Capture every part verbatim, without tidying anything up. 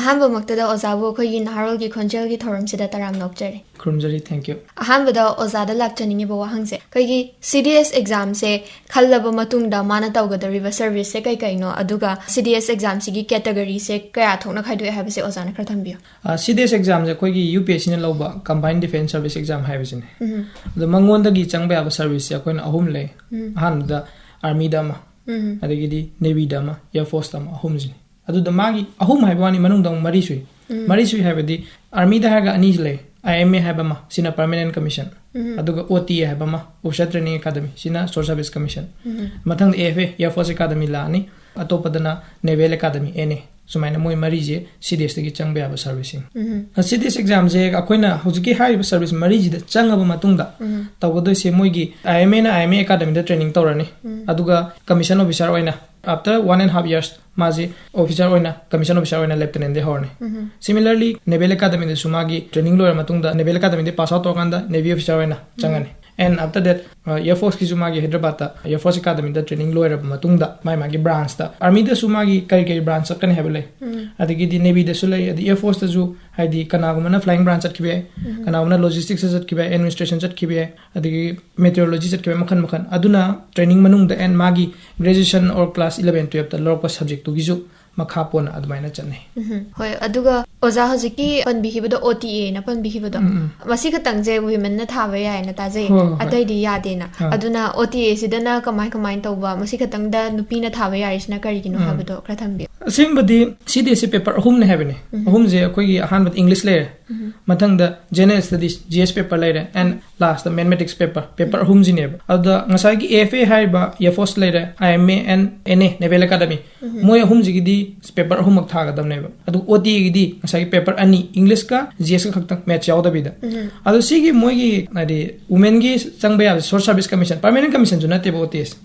ꯑꯍꯥꯟꯕꯃꯛꯇꯗ ꯑꯣꯖꯥꯕꯨ ꯑꯩꯈꯣꯏꯒꯤ ꯅꯍꯥꯔꯣꯜꯒꯤ ꯈꯣꯟꯖꯦꯜꯒꯤ ꯊꯧꯔꯝꯁꯤꯗ ꯇꯔꯥꯝꯅ ꯑꯣꯛꯆꯔꯤ꯫ ꯈꯨꯔꯨꯝꯖꯔꯤ꯫ Thank you. ꯑꯍꯥꯟꯕꯗ ꯑꯣꯖꯥꯗ ꯂꯥꯛꯆꯅꯤꯡꯉꯤꯕ ꯋꯥꯍꯪꯁꯦ, ꯑꯩꯈꯣꯏꯒꯤ C D S examꯁꯦ ꯈꯜꯂꯕ ꯃꯇꯨꯡꯗ ꯃꯥꯅ ꯇꯧꯒꯗꯧꯔꯤꯕ serviceꯁꯦ ꯀꯩ ꯀꯩꯅꯣ, ꯑꯗꯨꯒ C D S examꯁꯤꯒꯤ categoryꯁꯦ ꯀꯌꯥ ꯊꯣꯛꯅ ꯈꯥꯏꯗꯣꯛꯑꯦ ꯍꯥꯏꯕꯁꯦ ꯑꯣꯖꯥꯅ ꯈꯔ ꯊꯝꯕꯤꯌꯨ꯫ ꯑ, C D S examꯁꯦ ꯑꯩꯈꯣꯏꯒꯤ U P S Cꯅ ꯂꯧꯕ Combined Defence Service Exam ꯍꯥꯏꯕꯁꯤꯅꯤ꯫ ꯑꯗꯣ ꯃꯉꯣꯟꯗꯒꯤ ꯆꯪꯕ ꯌꯥꯕ serviceꯁꯦ ꯑꯩꯈꯣꯏꯅ ꯑꯍꯨꯝ ꯂꯩ꯫ ꯑꯍꯥꯟꯕꯗ Armyꯗ ꯑꯃ, ꯑꯗꯒꯤꯗꯤ Navyꯗ ꯑꯃ, Air Forceꯇ ꯑꯃ, ꯑꯍꯨꯝꯁꯤꯅꯤ꯫ ꯑꯗꯨꯗ ꯃꯥꯒꯤ ꯑꯍꯨꯝ ꯍꯥꯏꯕ ꯋꯥꯅꯤ, ꯃꯅꯨꯡꯗ ꯑꯃꯨꯛ ꯃꯔꯤ ꯁꯨꯏ꯫ ꯃꯔꯤ ꯁꯨꯏ ꯍꯥꯏꯕꯗꯤ Armyꯗ ꯍꯥꯏꯔꯒ ꯑꯅꯤ ꯂꯩ, I M A ꯍꯥꯏꯕ ꯑꯃ, ꯁꯤꯅ Permanent Commission, ꯑꯗꯨꯒ O T A ꯍꯥꯏꯕ ꯑꯃ, Officer Training Academy, ꯁꯤꯅ Short Service Commission꯫ ꯃꯊꯪꯗ A F A, Air Force Academy ꯂꯥꯛꯑꯅꯤ, ꯑꯇꯣꯞꯄꯗꯅ Naval Academy, N A꯫ ꯁꯨꯃꯥꯏꯅ ꯃꯣꯏ ꯃꯔꯤꯁꯦ C D Sꯇꯒꯤ ꯆꯪꯕ ꯌꯥꯕ serviceꯁꯤꯡ꯫ ꯑ, C D S examꯁꯦ ꯑꯩꯈꯣꯏꯅ ꯍꯧꯖꯤꯛꯀꯤ ꯍꯥꯏꯔꯤꯕ service ꯃꯔꯤꯁꯤꯗ ꯆꯪꯉꯕ ꯃꯇꯨꯡꯗ ꯇꯧꯒꯗꯣꯏꯁꯦ, ꯃꯣꯏꯒꯤ I M Aꯅ I M A Academyꯗ training ꯇꯧꯔꯅꯤ, ꯑꯗꯨꯒ commission officer ꯑꯣꯏꯅ after one and half years ꯃꯥꯁꯦ officer ꯑꯣꯏꯅ, commission officer ꯑꯣꯏꯅ Lieutenantꯗꯒꯤ ꯍꯧꯔꯅꯤ꯫ Similarly, Naval Academyꯗꯁꯨ ꯃꯥꯒꯤ training ꯂꯣꯏꯔ ꯃꯇꯨꯡꯗ Naval Academyꯗꯒꯤ pass out ꯇꯧꯔꯀꯥꯟꯗ Navy officer ꯑꯣꯏꯅ ꯆꯪꯉꯅꯤ꯫ And after that, ꯑ, Air Forceꯀꯤꯁꯨ ꯃꯥꯒꯤ ꯍꯥꯏꯗ꯭ꯔꯕꯥꯗꯇ Air Force Academyꯗ training ꯂꯣꯏꯔꯕ ꯃꯇꯨꯡꯗ ꯃꯥꯒꯤ ꯃꯥꯒꯤ branchꯇ, Armyꯗꯁꯨ ꯃꯥꯒꯤ ꯀꯔꯤ ꯀꯔꯤ branch ꯆꯠꯀꯅꯤ ꯍꯥꯏꯕ ꯂꯩ, ꯑꯗꯒꯤꯗꯤ Navyꯗꯁꯨ ꯂꯩ, ꯑꯗꯩ Air Forceꯇꯁꯨ, ꯍꯥꯏꯗꯤ ꯀꯅꯥꯒꯨꯝꯕꯅ Flying Branch ꯆꯠꯈꯤꯕ ꯌꯥꯏ, ꯀꯅꯥꯒꯨꯝꯕꯅ Logistics ꯆꯠꯈꯤꯕ ꯌꯥꯏ, Administration ꯆꯠꯈꯤꯕ ꯌꯥꯏ, ꯑꯗꯒꯤ Meteorology ꯆꯠꯈꯤꯕ ꯌꯥꯏ, ꯃꯈꯜ ꯃꯈꯜ꯫ ꯑꯗꯨꯅ training ꯃꯅꯨꯡꯗ and ꯃꯥꯒꯤ graduation or class eleven twelveꯇ ꯂꯧꯔꯛꯄ subjectꯇꯨꯒꯤꯁꯨ ꯃꯈꯥ ꯄꯣꯟꯅ ꯑꯗꯨꯃꯥꯏꯅ ꯆꯠꯅꯩ꯫ ꯍꯣꯏ, ꯑꯗꯨꯒ ꯑꯣꯖꯥ ꯍꯧꯖꯤꯛꯀꯤ ꯄꯟꯕꯤꯈꯤꯕꯗꯣ, OTAꯅ ꯄꯟꯕꯤꯈꯤꯕꯗꯣ, ꯃꯁꯤ ꯈꯛꯇꯪꯁꯦ womenꯅ ꯊꯥꯕ ꯌꯥꯏꯅ ꯇꯥꯖꯩ, ꯍꯣꯏ, ꯍꯣꯏ, ꯍꯣꯏ꯫ ꯑꯇꯩꯗꯤ ꯌꯥꯗꯦꯅ꯫ ꯑꯥ꯫ ꯑꯗꯨꯅ OTAꯁꯤꯗꯅ ꯀꯃꯥꯏ ꯀꯃꯥꯏꯅ ꯇꯧꯕ, ꯃꯁꯤ ꯈꯛꯇꯪꯗ ꯅꯨꯄꯤꯅ ꯊꯥꯕ ꯌꯥꯔꯤꯁꯤꯅ ꯀꯔꯤꯒꯤꯅꯣ ꯍꯥꯏꯕꯗꯣ ꯈꯔ ꯊꯝꯕꯤꯌꯨ꯫ ꯑꯁꯦꯡꯕꯗꯤ C D Sꯁꯦ paper ꯑꯍꯨꯝꯅꯦ ꯍꯥꯏꯕꯅꯦ꯫ ꯑꯍꯨꯝꯁꯦ ꯑꯩꯈꯣꯏꯒꯤ ꯑꯍꯥꯟꯕꯗ English ꯂꯩꯔꯦ, ꯃꯊꯪꯗ General Studies, G S paper ꯂꯩꯔꯦ, and lastꯇ Mathematics paper, paper ꯑꯍꯨꯝꯁꯤꯅꯦꯕ꯫ ꯑꯗꯨꯗ ꯉꯁꯥꯏꯒꯤ A F A ꯍꯥꯏꯔꯤꯕ Air Force ꯂꯩꯔꯦ, I M A and N A, Naval Academy, ꯃꯣꯏ ꯑꯍꯨꯝꯁꯤꯒꯤꯗꯤ paper ꯑꯍꯨꯝꯃꯛ ꯊꯥꯒꯗꯕꯅꯦꯕ꯫ ꯑꯗꯨꯒ OTAꯒꯤꯗꯤ ꯉꯁꯥꯏꯒꯤ paper ꯑꯅꯤ, Englishꯀ G Sꯀ ꯈꯛꯇꯪ, Maths ꯌꯥꯎꯗꯕꯤꯗ꯫ ꯑꯗꯣ ꯁꯤꯒꯤ ꯃꯣꯏꯒꯤ, ꯍꯥꯏꯗꯤ, womenꯒꯤ ꯆꯪꯕ ꯌꯥꯕ Short Service Commission, Permanent Commissionꯁꯨ ꯅꯠꯇꯦꯕ OTAꯁꯦ꯫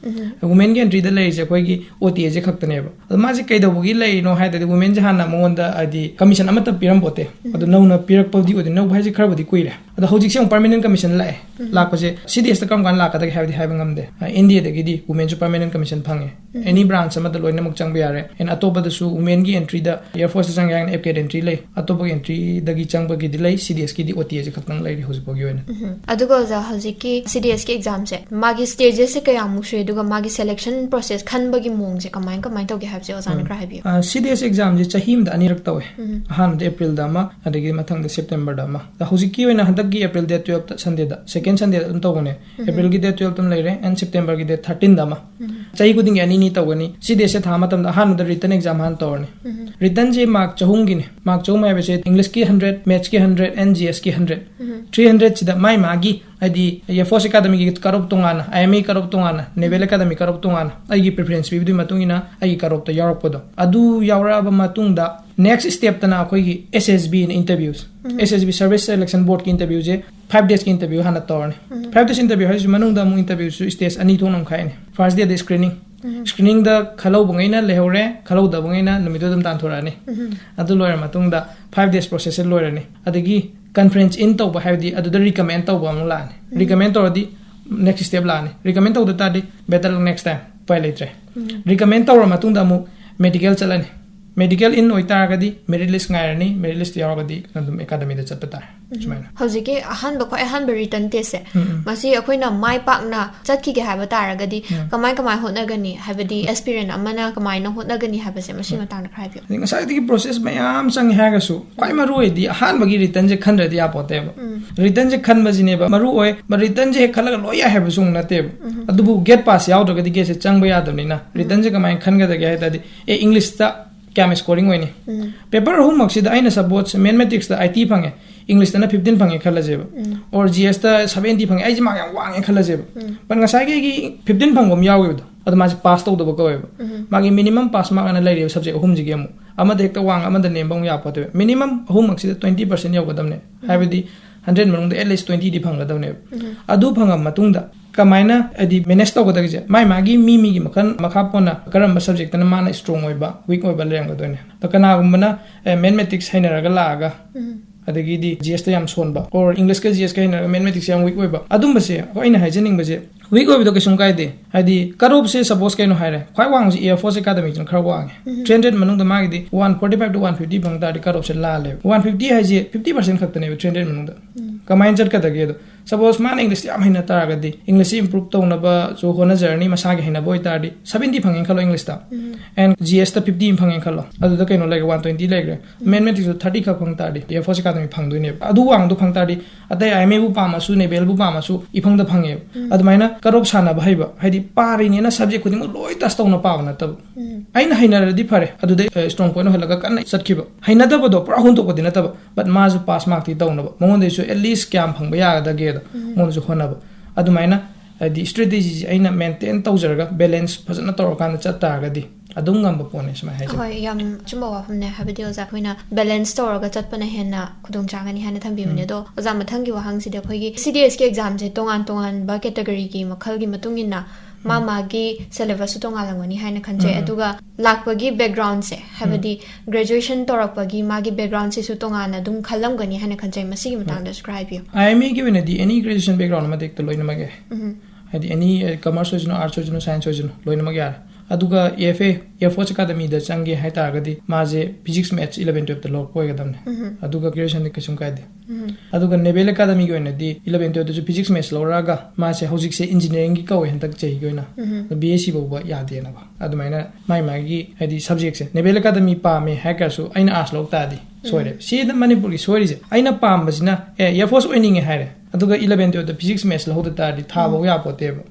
Womenꯒꯤ entryꯗ ꯂꯩꯔꯤꯁꯦ ꯑꯩꯈꯣꯏꯒꯤ OTAꯁꯦ ꯈꯛꯇꯅꯦꯕ꯫ ꯑꯗꯣ ꯃꯥꯁꯦ ꯀꯩꯗꯧꯕꯒꯤ ꯂꯩꯔꯤꯅꯣ ꯍꯥꯏ ꯇꯥꯔꯗꯤ, womenꯁꯦ ꯍꯥꯟꯅ ꯃꯉꯣꯟꯗ, ꯍꯥꯏꯗꯤ, commission ꯑꯃꯠꯇ ꯄꯤꯔꯝꯄꯣꯠꯇꯦ꯫ ꯑꯗꯣ ꯅꯧꯅ ꯄꯤꯔꯛꯄꯗꯤ ꯑꯣꯏꯗꯣꯏꯅꯦ, ꯅꯧꯕ ꯍꯥꯏꯁꯦ ꯈꯔꯕꯨꯗꯤ ꯀꯨꯏꯔꯦ꯫ ꯑꯗꯣ ꯍꯧꯖꯤꯛꯁꯦ ꯑꯃꯨꯛ permanent commission ꯂꯥꯛꯑꯦ꯫ ꯂꯥꯛꯄꯁꯦ C D S ꯇ ꯀꯔꯝ ꯀꯥꯟꯗ ꯂꯥꯛꯀꯗꯒꯦ ꯍꯥꯏꯕꯗꯤ ꯍꯥꯏꯕ ꯉꯝꯗꯦ꯫ ꯑ, India ꯗꯒꯤꯗꯤ women ꯁꯨ permanent commission ꯐꯪꯉꯦ꯫ Any branch ꯑꯃꯗ ꯂꯣꯏꯅꯃꯛ ꯆꯪꯕ ꯌꯥꯔꯦ꯫ And ꯑꯇꯣꯞꯄꯗꯁꯨ women ꯒꯤ entry ꯗ Air Force ꯇ ꯆꯪꯒꯦ ꯍꯥꯏꯔꯒꯅ F cadet entry ꯂꯩ, ꯑꯇꯣꯞꯄꯒꯤ entry ꯗꯒꯤ ꯆꯪꯕꯒꯤꯗꯤ ꯂꯩ꯫ C D S ꯀꯤꯗꯤ O T A ꯁꯦ ꯈꯛꯇꯪ ꯂꯩꯔꯤ ꯍꯧꯖꯤꯛ ꯐꯥꯎꯒꯤ ꯑꯣꯏꯅ꯫ ꯑꯗꯨꯒ ꯑꯣꯖꯥ, ꯍꯧꯖꯤꯛꯀꯤ C D S ꯀꯤ exam ꯁꯦ, ꯃꯥꯒꯤ stages ꯁꯦ ꯀꯌꯥꯃꯨꯛ ꯁꯨꯏ, ꯑꯗꯨꯒ ꯃꯥꯒꯤ selection process, ꯈꯟꯕꯒꯤ ꯃꯑꯣꯡꯁꯦ ꯀꯃꯥꯏ ꯀꯃꯥꯏꯅ ꯇꯧꯒꯦ ꯍꯥꯏꯕꯁꯦ ꯑꯣꯖꯥꯅ ꯈꯔ ꯍꯥꯏꯕꯤꯌꯨ꯫ ꯑ, C D S exam ꯁꯦ ꯆꯍꯤ ꯑꯃꯗ ꯑꯅꯤꯔꯛ ꯇꯧꯋꯦ꯫ ꯑꯍꯥꯟꯕꯗ April ꯗ ꯑꯃ, ꯑꯗꯒꯤ ꯃꯊꯪꯗ September ꯗ ꯑꯃ꯫ ꯑꯗ ꯍꯧꯖꯤꯛꯀꯤ ꯑꯣꯏꯅ ꯍꯟꯗꯛꯀꯤ April date twelve ꯇ Sunday ꯗ, second Sunday ꯗ ꯑꯗꯨꯝ ꯇꯧꯕꯅꯦ꯫ April ꯒꯤ date twelve ꯇ ꯑꯃ ꯂꯩꯔꯦ, and September ꯒꯤ date thirteen ꯗ ꯑꯃ꯫ ꯆꯍꯤ ꯈꯨꯗꯤꯡꯒꯤ ꯑꯅꯤꯅꯤ ꯇꯧꯒꯅꯤ꯫ C D S ꯁꯦ ꯊꯥ ꯃꯇꯝꯗ ꯑꯍꯥꯟꯕꯗ written exam ꯍꯥꯟꯅ ꯇꯧꯔꯅꯤ꯫ Written ꯁꯦ mark ꯆꯍꯨꯝꯒꯤꯅꯦ꯫ Mark ꯆꯍꯨꯝ ꯍꯥꯏꯕꯁꯦ English ꯀꯤ hundred, Maths ꯀꯤ hundred, and G S ꯀꯤ hundred꯫ Three hundred ꯁꯤꯗ ꯃꯥꯏ ꯃꯥꯒꯤ, ꯍꯥꯏꯗꯤ Air Force Academy ꯒꯤ cut off ꯇꯣꯉꯥꯟꯅ, I M A cut off ꯇꯣꯉꯥꯟꯅ, Naval Academy cut off ꯇꯣꯉꯥꯟꯅ, ꯑꯩꯒꯤ preference ꯄꯤꯕꯗꯨꯒꯤ ꯃꯇꯨꯡ ꯏꯟꯅ ꯑꯩꯒꯤ cut off ꯇ ꯌꯥꯎꯔꯛꯄꯗꯣ꯫ ꯑꯗꯨ ꯌꯥꯎꯔꯛꯑꯕ ꯃꯇꯨꯡꯗ next step ꯇꯅ ꯑꯩꯈꯣꯏꯒꯤ S S B ꯅ interviews꯫ S S B, Service Selection Board ꯀꯤ interview ꯁꯦ five days ꯀꯤ interview ꯍꯥꯟꯅ ꯇꯧꯔꯅꯤ꯫ Five days interview ꯍꯥꯏꯁꯤ ꯃꯅꯨꯡꯗ ꯑꯃꯨꯛ interview ꯁꯨ stage ꯑꯅꯤ ꯊꯣꯛꯅ ꯑꯃꯨꯛ ꯈꯥꯏꯅꯤ꯫ First day ꯗ screening꯫ Screening ꯗ ꯈꯜꯍꯧꯕꯉꯩꯅ ꯂꯩꯍꯧꯔꯦ, ꯈꯜꯍꯧꯗꯕꯉꯩꯅ ꯅꯨꯃꯤꯠꯇꯨ ꯑꯗꯨꯝ ꯇꯥꯟꯊꯣꯔꯛꯑꯅꯤ꯫ ꯑꯗꯨ ꯂꯣꯏꯔ ꯃꯇꯨꯡꯗ five days process ꯁꯦ ꯂꯣꯏꯔꯅꯤ꯫ ꯑꯗꯒꯤ conference in ꯇꯧꯕ, ꯍꯥꯏꯕꯗꯤ ꯑꯗꯨꯗ recommend ꯇꯧꯕ ꯑꯃꯨꯛ ꯂꯥꯛꯑꯅꯤ꯫ Recommend ꯇꯧꯔꯗꯤ next step ꯂꯥꯛꯑꯅꯤ꯫ Recommend ꯇꯧꯗ ꯇꯥꯔꯗꯤ better luck next time, ꯎꯄꯥꯏ ꯂꯩꯇ꯭ꯔꯦ꯫ Recommend ꯇꯧꯔ ꯃꯇꯨꯡꯗ ꯑꯃꯨꯛ medical ꯆꯠꯂꯅꯤ꯫ Medical in ꯑꯣꯏꯇꯥꯔꯒꯗꯤ merit list ꯉꯥꯏꯔꯅꯤ, merit list ꯌꯥꯎꯔꯒꯗꯤ ꯑꯗꯨꯝ academy ꯗ ꯆꯠꯄ ꯇꯥꯔꯦ꯫ ꯁꯨꯃꯥꯏꯅ꯫ ꯍꯧꯖꯤꯛꯀꯤ ꯑꯍꯥꯟꯕ, ꯈ꯭ꯋꯥꯏ ꯑꯍꯥꯟꯕ written test ꯁꯦ, ꯎꯝ, ꯎꯝ꯫ ꯃꯁꯤ ꯑꯩꯈꯣꯏꯅ ꯃꯥꯏ ꯄꯥꯛꯅ ꯆꯠꯈꯤꯒꯦ ꯍꯥꯏꯕ ꯇꯥꯔꯒꯗꯤ, ꯎꯝ꯫ ꯀꯃꯥꯏ ꯀꯃꯥꯏ ꯍꯣꯠꯅꯒꯅꯤ? ꯍꯥꯏꯕꯗꯤ aspirant ꯑꯃꯅ ꯀꯃꯥꯏꯅ ꯍꯣꯠꯅꯒꯅꯤ ꯍꯥꯏꯕꯁꯦ, ꯃꯁꯤ ꯎꯝ꯫ ꯃꯇꯥꯡꯗ ꯈꯔ ꯍꯥꯏꯕꯤꯌꯨ꯫ ꯑꯗꯩ ꯉꯁꯥꯏꯗꯒꯤ process ꯃꯌꯥꯝ ꯆꯪꯉꯦ ꯍꯥꯏꯔꯒꯁꯨ, ꯈ꯭ꯋꯥꯏ ꯃꯔꯨ ꯑꯣꯏꯗꯤ ꯑꯍꯥꯟꯕꯒꯤ written ꯁꯦ ꯈꯟꯗ꯭ꯔꯗꯤ ꯌꯥꯄꯣꯠꯇꯦꯕ꯫ ꯎꯝ꯫ Written ꯁꯦ ꯈꯟꯕꯁꯤꯅꯦꯕ ꯃꯔꯨ ꯑꯣꯏ꯫ ꯃ-, written ꯁꯦ ꯍꯦꯛ ꯈꯜꯂꯒ ꯂꯣꯏ ꯌꯥꯏ ꯍꯥꯏꯕꯁꯨ ꯑꯃꯨꯛ ꯅꯠꯇꯦꯕ꯫ ꯎꯝ꯫ ꯑꯗꯨꯕꯨ gate pass ꯌꯥꯎꯗ꯭ꯔꯒꯗꯤ gate ꯁꯦ ꯆꯪꯕ ꯌꯥꯗꯕꯅꯤꯅ, ꯎꯝ꯫ Written ꯁꯦ ꯀꯃꯥꯏꯅ ꯈꯟꯒꯗꯒꯦ ꯍꯥꯏ ꯇꯥꯔꯗꯤ, ꯑꯦ, English ꯇ ꯀꯌꯥꯝ scoring ꯑꯣꯏꯅꯤ? ꯎꯝ꯫ Paper ꯑꯍꯨꯝꯃꯛꯁꯤꯗ ꯑꯩꯅ suppose Mathematics ꯇ eighty ꯐꯪꯉꯦ, English ꯇꯅ fifteen ꯐꯪꯉꯦ ꯈꯜꯂꯁꯦꯕ꯫ ꯎꯝ꯫ Or G S ꯇ seventy ꯐꯪꯉꯦ, ꯑꯩꯁꯦ mark ꯌꯥꯝ ꯋꯥꯡꯉꯦ ꯈꯜꯂꯁꯦꯕ꯫ ꯎꯝ꯫ But ꯉꯁꯥꯏꯒꯤ ꯑꯩꯒꯤ fifteen ꯐꯪꯕ ꯑꯃ ꯌꯥꯎꯈꯤꯕꯗꯣ, ꯑꯗꯣ ꯃꯥꯁꯦ pass ꯇꯧꯗꯕ ꯀꯧꯋꯦꯕ꯫ ꯎꯝ꯫ ꯃꯥꯒꯤ minimum pass mark ꯑꯅ ꯂꯩꯔꯤꯕ subject ꯑꯍꯨꯝꯁꯤꯒꯤ ꯑꯃꯨꯛ꯫ ꯑꯃꯗ ꯍꯦꯛꯇ ꯋꯥꯡ, ꯑꯃꯗ ꯅꯦꯝꯕ ꯑꯃꯨꯛ ꯌꯥꯄꯣꯠꯇꯦꯕ꯫ Minimum ꯑꯍꯨꯝꯃꯛꯁꯤꯗ twenty percent ꯌꯧꯒꯗꯕꯅꯦ꯫ ꯎꯝ꯫ ꯍꯥꯏꯕꯗꯤ hundred ꯃꯅꯨꯡꯗ at least twenty ꯗꯤ ꯐꯪꯒꯗꯕꯅꯦꯕ꯫ ꯎꯝ꯫ ꯑꯗꯨ ꯐꯪꯉꯕ ꯃꯇꯨꯡꯗ ꯀꯃꯥꯏꯅ, ꯍꯥꯏꯗꯤ, manage ꯇꯧꯒꯗꯒꯦꯁꯦ, ꯃꯥꯏ ꯃꯥꯒꯤ ꯃꯤ ꯃꯤꯒꯤ ꯃꯈꯜ ꯃꯈꯥ ꯄꯣꯟꯅ ꯀꯔꯝꯕ subject ꯇꯅ ꯃꯥꯅ strong ꯑꯣꯏꯕ, weak ꯑꯣꯏꯕ ꯂꯩꯔꯝꯒꯗꯣꯏꯅꯦ꯫ ꯑꯗꯣ ꯀꯅꯥꯒꯨꯝꯕꯅ, ꯑꯦ, Mathematics ꯍꯩꯅꯔꯒ ꯂꯥꯛꯑꯒ, ꯎꯝ꯫ ꯑꯗꯒꯤꯗꯤ ꯖꯤ ꯑꯦꯁꯇ ꯌꯥꯝ ꯁꯣꯟꯕ, or ꯏꯪꯂꯤꯁꯀ ꯖꯤ ꯑꯦꯁꯀ ꯍꯩꯅꯔꯒ ꯃꯦꯊꯃꯦꯇꯤꯛꯁ ꯌꯥꯝ ꯋꯤꯛ ꯑꯣꯏꯕ, ꯑꯗꯨꯝꯕꯁꯦ ꯑꯩꯅ ꯍꯥꯏꯖꯅꯤꯡꯕꯁꯦ, ꯋꯤꯛ ꯑꯣꯏꯕꯗꯣ ꯀꯩꯁꯨꯝ ꯀꯥꯏꯗꯦ꯫ ꯍꯥꯏꯗꯤ ꯀꯠ ꯑꯣꯐꯁꯦ ꯁꯄꯣꯁ ꯀꯩꯅꯣ ꯍꯥꯏꯔꯦ, ꯈ꯭ꯋꯥꯏ ꯋꯥꯡꯕꯁꯦ ꯑꯦꯌꯔ ꯐꯣꯔꯁ ꯑꯦꯀꯥꯗꯃꯤꯁꯤꯅ ꯈꯔ ꯋꯥꯡꯉꯦ꯫ ꯊ꯭ꯔꯤ ꯍꯟꯗ꯭ꯔꯦꯠ ꯃꯅꯨꯡꯗ ꯃꯥꯒꯤꯗꯤ one forty five two one fifty ꯐꯪ ꯇꯥꯔꯗꯤ ꯀꯠ ꯑꯣꯐꯁꯦ ꯂꯥꯜꯂꯦꯕ꯫ ꯋꯥꯟ ꯐꯤꯐꯇꯤ ꯍꯥꯏꯁꯦ ꯐꯤꯐꯇꯤ ꯄꯥꯔꯁꯦꯟ ꯈꯛꯇꯅꯦꯕ ꯊ꯭ꯔꯤ ꯍꯟꯗ꯭ꯔꯦꯠ ꯃꯅꯨꯡꯗ꯫ ꯀꯃꯥꯏꯅ ꯆꯠꯀꯗꯒꯦ ꯑꯗꯣ? ꯁꯄꯣꯁ ꯃꯥꯅ ꯏꯪꯂꯤꯁ ꯌꯥꯝ ꯍꯩꯅ ꯇꯥꯔꯒꯗꯤ, ꯏꯪꯂꯤꯁꯁꯤ ꯏꯝꯄ꯭ꯔꯨꯞ ꯇꯧꯅꯕꯁꯨ ꯍꯣꯠꯅꯖꯔꯅꯤ, ꯃꯁꯥꯒꯤ ꯍꯩꯅꯕ ꯑꯣꯏꯇꯥꯔꯗꯤ꯫ ꯁꯕꯦꯟꯇꯤ ꯐꯪꯉꯦꯅ ꯈꯜꯂꯣ ꯏꯪꯂꯤꯁꯇ, ꯑꯦꯟ ꯖꯤ ꯑꯦꯁꯇ ꯐꯤꯐꯇꯤ ꯑꯃ ꯐꯪꯉꯦꯅ ꯈꯜꯂꯣ, ꯑꯗꯨꯗ ꯀꯩꯅꯣ ꯂꯩꯔꯦ, ꯋꯥꯟ ꯇ꯭ꯋꯦꯟꯇꯤ ꯂꯩꯈ꯭ꯔꯦ꯫ ꯃꯦꯊꯃꯦꯇꯤꯛꯁꯇ ꯊꯥꯔꯇꯤ ꯈꯛ ꯐꯪ ꯇꯥꯔꯗꯤ, ꯑꯦꯌꯔ ꯐꯣꯔꯁ ꯑꯦꯀꯥꯗꯃꯤ ꯐꯪꯗꯣꯏꯅꯦꯕ꯫ ꯑꯗꯨ ꯋꯥꯡꯗꯣ ꯐꯪ ꯇꯥꯔꯗꯤ, ꯑꯇꯩ ꯑꯥꯏ ꯑꯦꯝ ꯑꯦꯕꯨ ꯄꯥꯝꯃꯁꯨ, ꯅꯦꯚꯦꯜꯕꯨ ꯄꯥꯝꯃꯁꯨ, ꯏꯐꯪꯗ ꯐꯪꯉꯦꯕ꯫ ꯑꯗꯨꯃꯥꯏꯅ ꯀꯠ ꯑꯣꯐ ꯁꯥꯟꯅꯕ ꯍꯩꯕ, ꯍꯥꯏꯗꯤ ꯄꯥꯔꯤꯅꯦꯅ ꯁꯕꯖꯦꯛ ꯈꯨꯗꯤꯡꯃꯛ ꯂꯣꯏ ꯇꯁ ꯇꯧꯅ ꯄꯥꯕ ꯅꯠꯇꯕ꯫ ꯑꯩꯅ ꯍꯩꯅꯔꯗꯤ ꯐꯔꯦ, ꯑꯗꯨꯗꯩ ꯁ꯭ꯇꯔꯣꯡ ꯄꯣꯏꯟ ꯑꯣꯏꯍꯜꯂꯒ ꯀꯟꯅ ꯆꯠꯈꯤꯕ꯫ ꯍꯩꯅꯗꯕꯗꯣ ꯄꯨꯔꯥ ꯍꯨꯟꯗꯣꯛꯄꯗꯤ ꯅꯠꯇꯕ, ꯕꯠ ꯃꯥꯁꯨ ꯄꯥꯁ ꯃꯥꯔꯛꯇꯤ ꯇꯧꯅꯕ, ꯃꯉꯣꯟꯗꯩꯁꯨ ꯑꯦꯠꯂꯤꯁ ꯀꯌꯥꯝ ꯐꯪꯕ ꯌꯥꯒꯗꯒꯦꯗꯣ ꯃꯉꯣꯟꯗꯁꯨ ꯍꯣꯠꯅꯕ꯫ ꯑꯗꯨꯃꯥꯏꯅ ꯍꯥꯏꯗꯤ ꯁ꯭ꯇ꯭ꯔꯦꯇꯦꯖꯤꯁꯦ ꯑꯩꯅ ꯃꯦꯟꯇꯦꯟ ꯇꯧꯖꯔꯒ, ꯕꯦꯂꯦꯟꯁ ꯐꯖꯅ ꯇꯧꯔꯀꯥꯟꯗ ꯆꯠ ꯇꯥꯔꯒꯗꯤ ꯑꯗꯨꯝ ꯉꯝꯕ ꯄꯣꯠꯅꯤ, ꯁꯨꯃꯥꯏꯅ ꯍꯥꯏꯖꯒꯦ꯫ ꯍꯣꯏ, ꯌꯥꯝ ꯑꯆꯨꯝꯕ ꯋꯥꯐꯝꯅꯦ꯫ ꯍꯥꯏꯕꯗꯤ ꯑꯣꯖꯥ, ꯑꯩꯈꯣꯏꯅ ꯕꯦꯂꯦꯟꯁ ꯇꯧꯔꯒ ꯆꯠꯄꯅ ꯍꯦꯟꯅ ꯈꯨꯗꯣꯡ ꯆꯥꯒꯅꯤ ꯍꯥꯏꯅ ꯊꯝꯕꯤꯕꯅꯦ꯫ ꯑꯗꯣ ꯑꯣꯖꯥ, ꯃꯊꯪꯒꯤ ꯋꯥꯍꯪꯁꯤꯗꯤ, ꯑꯩꯈꯣꯏꯒꯤ ꯁꯤ ꯗꯤ ꯑꯦꯁꯀꯤ ꯑꯦꯛꯖꯥꯝꯁꯦ ꯇꯣꯉꯥꯟ ꯇꯣꯉꯥꯟꯕ ꯀꯦꯇꯒꯔꯤꯒꯤ ꯃꯈꯜꯒꯤ ꯃꯇꯨꯡ ꯏꯟꯅ ꯃꯥ ꯃꯥꯒꯤ ꯁꯦꯂꯦꯕꯁꯁꯨ ꯇꯣꯉꯥꯜꯂꯝꯒꯅꯤ ꯍꯥꯏꯅ ꯈꯟꯖꯩ꯫ ꯑꯗꯨꯒ ꯂꯥꯛꯄꯒꯤ ꯕꯦꯛꯒ꯭ꯔꯥꯎꯟꯁꯦ, ꯍꯥꯏꯕꯗꯤ ꯒ꯭ꯔꯦꯖꯨꯑꯦꯁꯟ ꯇꯧꯔꯛꯄꯒꯤ ꯃꯥꯒꯤ ꯕꯦꯛꯒ꯭ꯔꯥꯎꯟꯁꯤꯁꯨ ꯇꯣꯉꯥꯟꯅ ꯑꯗꯨꯝ ꯈꯜꯂꯝꯒꯅꯤ ꯍꯥꯏꯅ ꯈꯟꯖꯩ꯫ ꯃꯁꯤꯒꯤ ꯃꯇꯥꯡꯗꯁꯨ ꯈꯔ ꯍꯥꯏꯕꯤꯌꯨ꯫ ꯑꯥꯏ ꯑꯦꯝ ꯑꯦꯒꯤ ꯑꯣꯏꯅꯗꯤ ꯑꯦꯅꯤ ꯒ꯭ꯔꯦꯖꯨꯑꯦꯁꯟ ꯕꯦꯛꯒ꯭ꯔꯥꯎꯟ ꯑꯃꯗ ꯍꯦꯛꯇ ꯂꯣꯏꯅꯃꯛ ꯌꯥꯏ꯫ ꯍꯥꯏꯗꯤ ꯑꯦꯅꯤ, ꯀꯃꯔꯁ ꯑꯣꯏꯁꯅꯨ, ꯑꯥꯔꯠꯁ ꯑꯣꯏꯁꯅꯨ, ꯁꯥꯏꯟꯁ ꯑꯣꯏꯁꯅꯨ, ꯂꯣꯏꯅꯃꯛ ꯌꯥꯔꯦ꯫ ꯑꯗꯨꯒ ꯑꯦꯐ ꯑꯦ, ꯑꯦꯌꯔ ꯐꯣꯔꯁ ꯑꯦꯀꯥꯗꯃꯤꯗ ꯆꯪꯒꯦ ꯍꯥꯏ ꯇꯥꯔꯒꯗꯤ ꯃꯥꯁꯦ ꯐꯤꯖꯤꯛꯁ, ꯃꯦꯠꯁ, ꯏꯂꯚꯦꯟ ꯇꯨꯌꯦꯜꯞꯇ ꯂꯧꯔꯛꯄ ꯑꯣꯏꯒꯗꯕꯅꯦ꯫ ꯑꯗꯨꯒ ꯒ꯭ꯔꯦꯖꯨꯑꯦꯁꯟꯗꯤ ꯀꯩꯁꯨꯝ ꯀꯥꯏꯗꯦ꯫ ꯑꯗꯨꯒ ꯅꯦꯚꯦꯜ ꯑꯦꯀꯥꯗꯃꯤꯒꯤ ꯑꯣꯏꯅꯗꯤ ꯏꯂꯚꯦꯟ ꯇꯨꯌꯦꯜꯞꯇꯁꯨ ꯐꯤꯖꯤꯛꯁ, ꯃꯦꯠꯁ ꯂꯧꯔꯛꯑꯒ ꯃꯥꯁꯦ ꯍꯧꯖꯤꯛꯁꯦ ꯏꯟꯖꯤꯅꯤꯌꯥꯔꯤꯡꯒꯤ ꯀꯧꯋꯦ ꯍꯟꯗꯛ ꯆꯍꯤꯒꯤ ꯑꯣꯏꯅ, ꯕꯤ ꯑꯦꯁ ꯁꯤ ꯐꯥꯎꯕ ꯌꯥꯗꯦꯅꯀꯣ꯫ ꯑꯗꯨꯃꯥꯏꯅ ꯃꯥꯏ ꯃꯥꯒꯤ ꯍꯥꯏꯗꯤ ꯁꯕꯖꯦꯛꯁꯦ, ꯅꯦꯚꯦꯜ ꯑꯦꯀꯥꯗꯃꯤ ꯄꯥꯝꯃꯦ ꯍꯥꯏꯈ꯭ꯔꯁꯨ ꯑꯩꯅ ꯑꯥꯔꯠꯁ ꯂꯧ ꯇꯥꯔꯗꯤ ꯁꯣꯏꯔꯦ꯫ ꯁꯤꯗ ꯃꯅꯤꯄꯨꯔꯒꯤ ꯁꯣꯏꯔꯤꯁꯦ, ꯑꯩꯅ ꯄꯥꯝꯕꯁꯤꯅ ꯑꯦ ꯑꯦꯌꯔ ꯐꯣꯔꯁ ꯑꯣꯏꯅꯤꯡꯉꯦ ꯍꯥꯏꯔꯦ, ꯑꯗꯨꯒ ꯏꯂꯚꯦꯟ ꯇꯨꯌꯦꯜꯞꯇ ꯐꯤꯖꯤꯛꯁ, ꯃꯦꯠꯁ ꯂꯧꯍꯧꯗ ꯇꯥꯔꯗꯤ ꯊꯥꯕ ꯌꯥꯄꯣꯠꯇꯦꯕ꯫